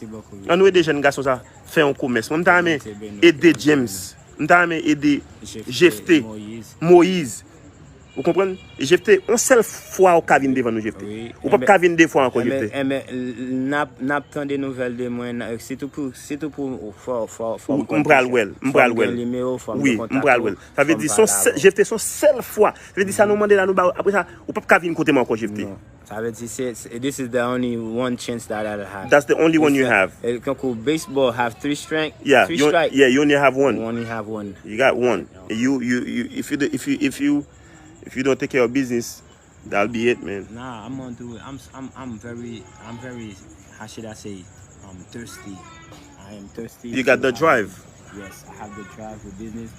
An nou ede jèn gason sa fè yon komès. Mwen, m ta renmen ede James. M ta renmen ede Jefte, Moyiz. Ou konprann? Jefte, yon sèl fwa ou ka vin devan nou, Jefte. Ou p ap ka vin de fwa ankò, Jefte. Enben, enben, n ap, n ap tande nouvèl de mwen, sitou pou, sitou pou, fò, fò, fò m pral wè l, m pral wè l. Wi, m pral wè l. Sa vle di, se yon sèl, Jefte, se yon sèl fwa. Sa vle di, sa nou mande la, nou ba w. Apre sa, ou p ap ka vin kote m ankò, Jefte. Sa vle di, se, se, this is the only one chance that I have. That's the only one you have. Tankou baseball have three strike, yeah, three strike. Yeah, you only have one. You only have one. You got one. You, you, you, if you, if you, if you, if you don't take care of business, that'll be it, man. Nah, I'm gonna do it. I'm, I'm, I'm very, I'm very, how should I say, um, thirsty. I am thirsty. You got the drive. Yes, I have the drive for business.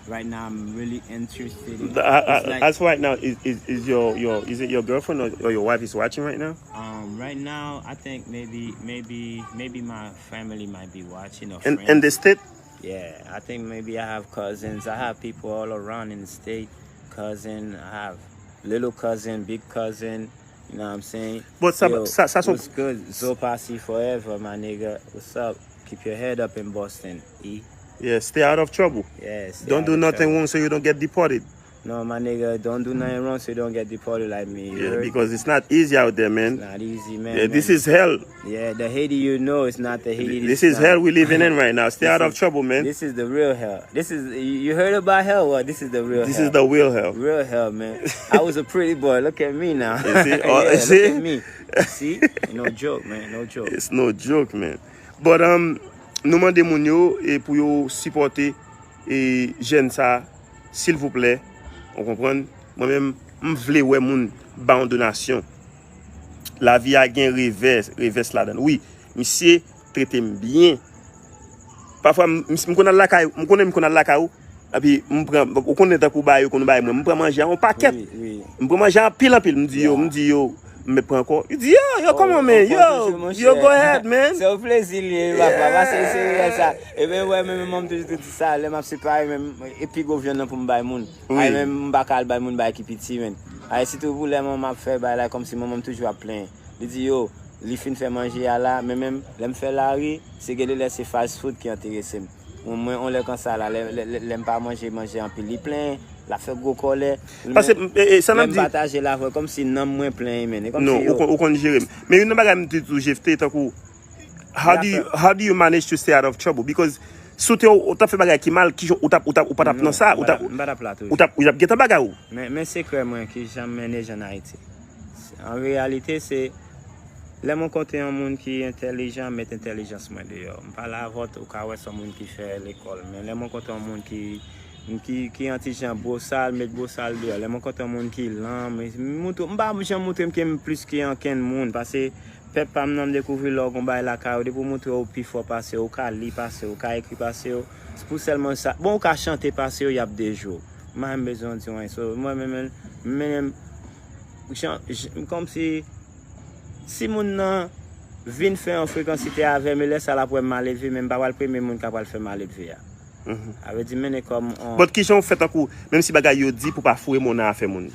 Right now, I'm really interested in, as right now, is, is, is your, your, is it your girlfriend or, or your wife is watching right now? Um, right now, I think maybe, maybe, maybe my family might be watching or friends. In the state? Yeah, I think maybe I have cousins. I have people all around in the state. Cousin, I have little cousin, big cousin. You know what I'm saying? But sa, yo, sa, sa son what's good? Zopasi forever, my nigga. What's up? Keep your head up in Boston, E. Yeah, stay out of trouble. Yeah, stay out of trouble. Don't do nothing wrong so you don't get deported. No, my nigga, don't do nothing wrong so you don't get deported like me. Yeah, because it's not easy out there, man. It's not easy, man. Yeah, this is hell. Yeah, the Haiti you know is not the Haiti. This is hell we living in right now. Stay out of trouble, man. This is the real hell. This is, you, you heard about hell? Well, this is the real hell. This is the real hell. Real hell, man. I was a pretty boy. Look at me now. You see? Yeah, look at me. See? No joke, man. No joke. It's no joke, man. But, um, nou mande moun yo, e, pou yo sipòte, e, jèn sa, silvouplè. Ou konprann? Mwen menm, m vle wè moun ba yon donasyon. Lavi a gen revè, revès ladan l. Wi, misye trete m byen. Pafwa, m, m, m konn al lakay, m konnen m konn al lakay ou, epi m pran, ou konnen tankou bagay yo konn bay mwen, m pran manje a yon pakèt. M pran manje a anpil, anpil. M di yo, m di yo, M met pran ankò. Li di, yo, yo, come on, man, yo, yo, go ahead, man. Se yon plezi li ye, papa, pase se reyèl sa. Ebyen, wè, men mwen, m toujou te di sa, lè m ap separe, men e pi gwo vyann nan pou m bay moun. Ay, men m pa ka al bay moun bagay ki piti, men. Ay, sitou pou lè mwen m ap fè bagay la, kòmsi mwen, m toujou ap plenyen. Li di, yo, li fin fè manje a la, men menm, lè m fè lari, se gen de lè se fast food ki enterese m. Mwen, mwen, on lè konsa la, lè, lè, lè, lè m pa manje, manje anpil, li plenyen, l ap fè gwo kòlè. Paske, e, e, sa n ap di. Lè m pataje l avè l, kòmsi nanm mwen plenyen, men. E kòmsi, yo. Non, ou konn, ou konn jere m. Men youn nan bagay m te toujou jefte, tankou, how do you, how do you manage to stay out of trouble? Because si w te, ou t ap fè bagay ki mal, kijan ou t ap, ou t ap, ou pa t ap nan sa, ou t ap, m pa t ap la toujou. Ou t ap, ou t ap gentan bagay ou. Men, men sekrè mwen ki jan m manage an Ayiti. An reyalite, se lè mwen kontre yon moun ki entèlijan, m met entèlijans mwen deyò. M pale avè w, ou ka wè se yon moun ki fè lekòl. Men lè mwen kontre yon moun ki, ki, ki yon ti jan bosal, m met bosal deyò. Lè mwen kontre yon moun ki lan, m, m moutre, m pa janm moutre m ke m plis ke ankenn moun. Paske pèp pa m nan, m dekouvri lè w gon bagay lakay ou, depi w moutre w pi fò pase yo, ou ka li pase yo, ou ka ekri pase yo. Se pou sèlman sa. Bon, ou ka chante pase yo, y ap dejwe w. M pa menm bezwen w di w anyen. So, mwen menm, menm, jan, jan, kòmsi, si moun nan vin fè yon frekansite avè m, e lè sa l ap wè m maledve, men m pa pral premye moun k ap pral fè maledve a. Sa vle di, mennen kòm on. But kijan w fè tankou, menm si bagay yo di pou pa foure men w nan afè moun?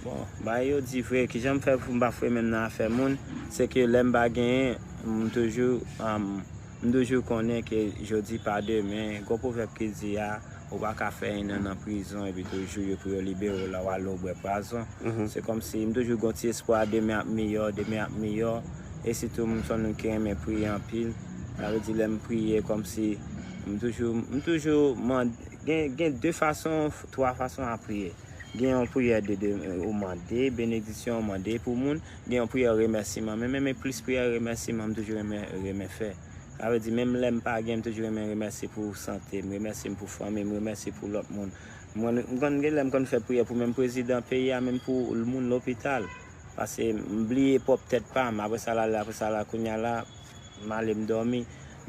Bon, bagay yo di vre, kijan m fè pou m pa foure men m nan afè moun, se ke lè m pa genyen, m toujou, um, m toujou konnen ke jodi pa demen, gon pwovèb ki di a, ou pa ka fè enn an nan prizon epi toujou yo pou yo libere w la w ale w bwè pwazon. Se kòmsi m toujou gon ti espwa demen ap miyò, demen ap miyò. E sitou m se yon moun ki renmen priye anpil. Sa vle di lè m priye kòmsi m toujou, m toujou mande, gen, gen de fason, twa fason a priye. Gen yon priyè de, de ou mande benediksyon, ou mande pou moun, gen yon priyè remèsiman. Men, men, men plis priyè remèsiman, m toujou renmen, renmen fè. Sa vle di, menm lè m pa gen, m toujou renmen remèsye pou sante m, remèsye m pou fanmi m, remèsye pou lòt moun. Mwen, m konn gen lè m konn fè priyè pou menm prezidan peyi a, menm pou moun lopital. Paske m bliye pwòp tèt pa m. Apre sa, l ale, apre sa, la, kounye a la, m ale, m dòmi.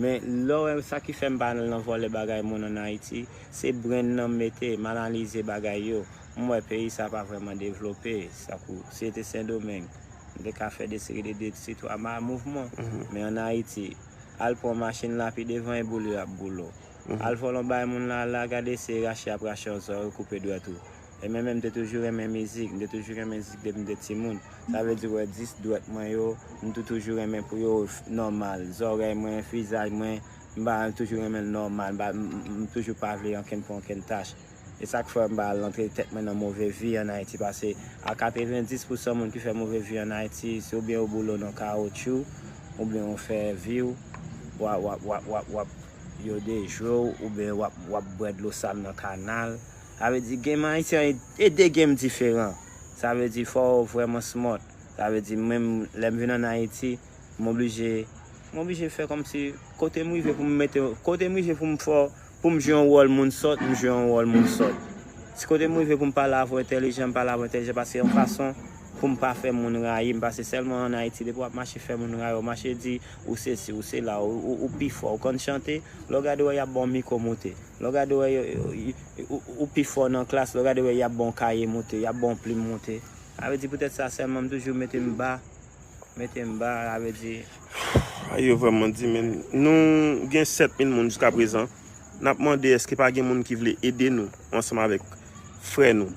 Men, lè w wè sa ki fè m pa al nan vòlè bagay moun ann Ayiti, se brenn nan m mete, m analize bagay yo. M wè peyi sa pa vrèman devlope. Tankou, si se te Sendomeng, m te ka fè de seri de, de ti twa ma-, mouvman. Men ann Ayiti, al pran machin la, pi devan e boule y ap boule w. Al vòlè yon bagay moun la, la gade se rache y ap rache yon zò, koupe dwèt ou. E mwen menm, m te toujou renmen mizik, m te toujou renmen mizik depi m te timoun. Sa vle di, wè, dis dwèt mwen yo, m te toujou renmen pou yo f-, nòmal. Zòrèy mwen, vizaj mwen, m pa, m toujou renmen l nòmal. M pa, m, m, m toujou pa vle ankenn pou ankenn tach. E sa k fè m pa al antre tèt mwen nan move vi ann Ayiti, paske a katrevenndis pousan moun ki fè move vi ann Ayiti, se oubyen yo boule w nan kawotchou, oubyen yo fè vi w, w ap, w ap, w ap, w ap, w ap, yo dejwe w, oubyen w ap, w ap bwè dlo sal nan kanal. Sa vle di, game Ayisyen e, e de game diferan. Sa vle di, fò w vrèman smart. Sa vle di, menm lè m vin ann Ayiti, m oblije, m oblije fè kòmsi kote m rive pou m mete, kote m rive pou m fè, pou m jwe yon wòl moun sòt, m jwe yon wòl moun sòt. Si kote m rive pou m pale avè w entèlijan, m pale avè w entèlijan, paske yon fason pou m pa fè moun rayi m, paske sèlman ann Ayiti, depi w ap mache fè moun rayi w, mache di ou sesi, ou sela, ou, ou, ou pi fò, ou konn chante, lè w gade w wè y ap ba w mikwo moute. Lè w gade w wè yo, yo, yo, ou, ou pi fò nan klas, lè w gade w wè y ap ba w kaye moute, y ap ba w plim moute. Sa vle di poutèt sa sèlman m toujou mete m ba, mete m ba, sa vle di. Ay, yo vrèman di, men nou gen sèt mil moun jiskaprezan. N ap mande èske pa gen moun ki vle ede nou ansanm avèk frè nou,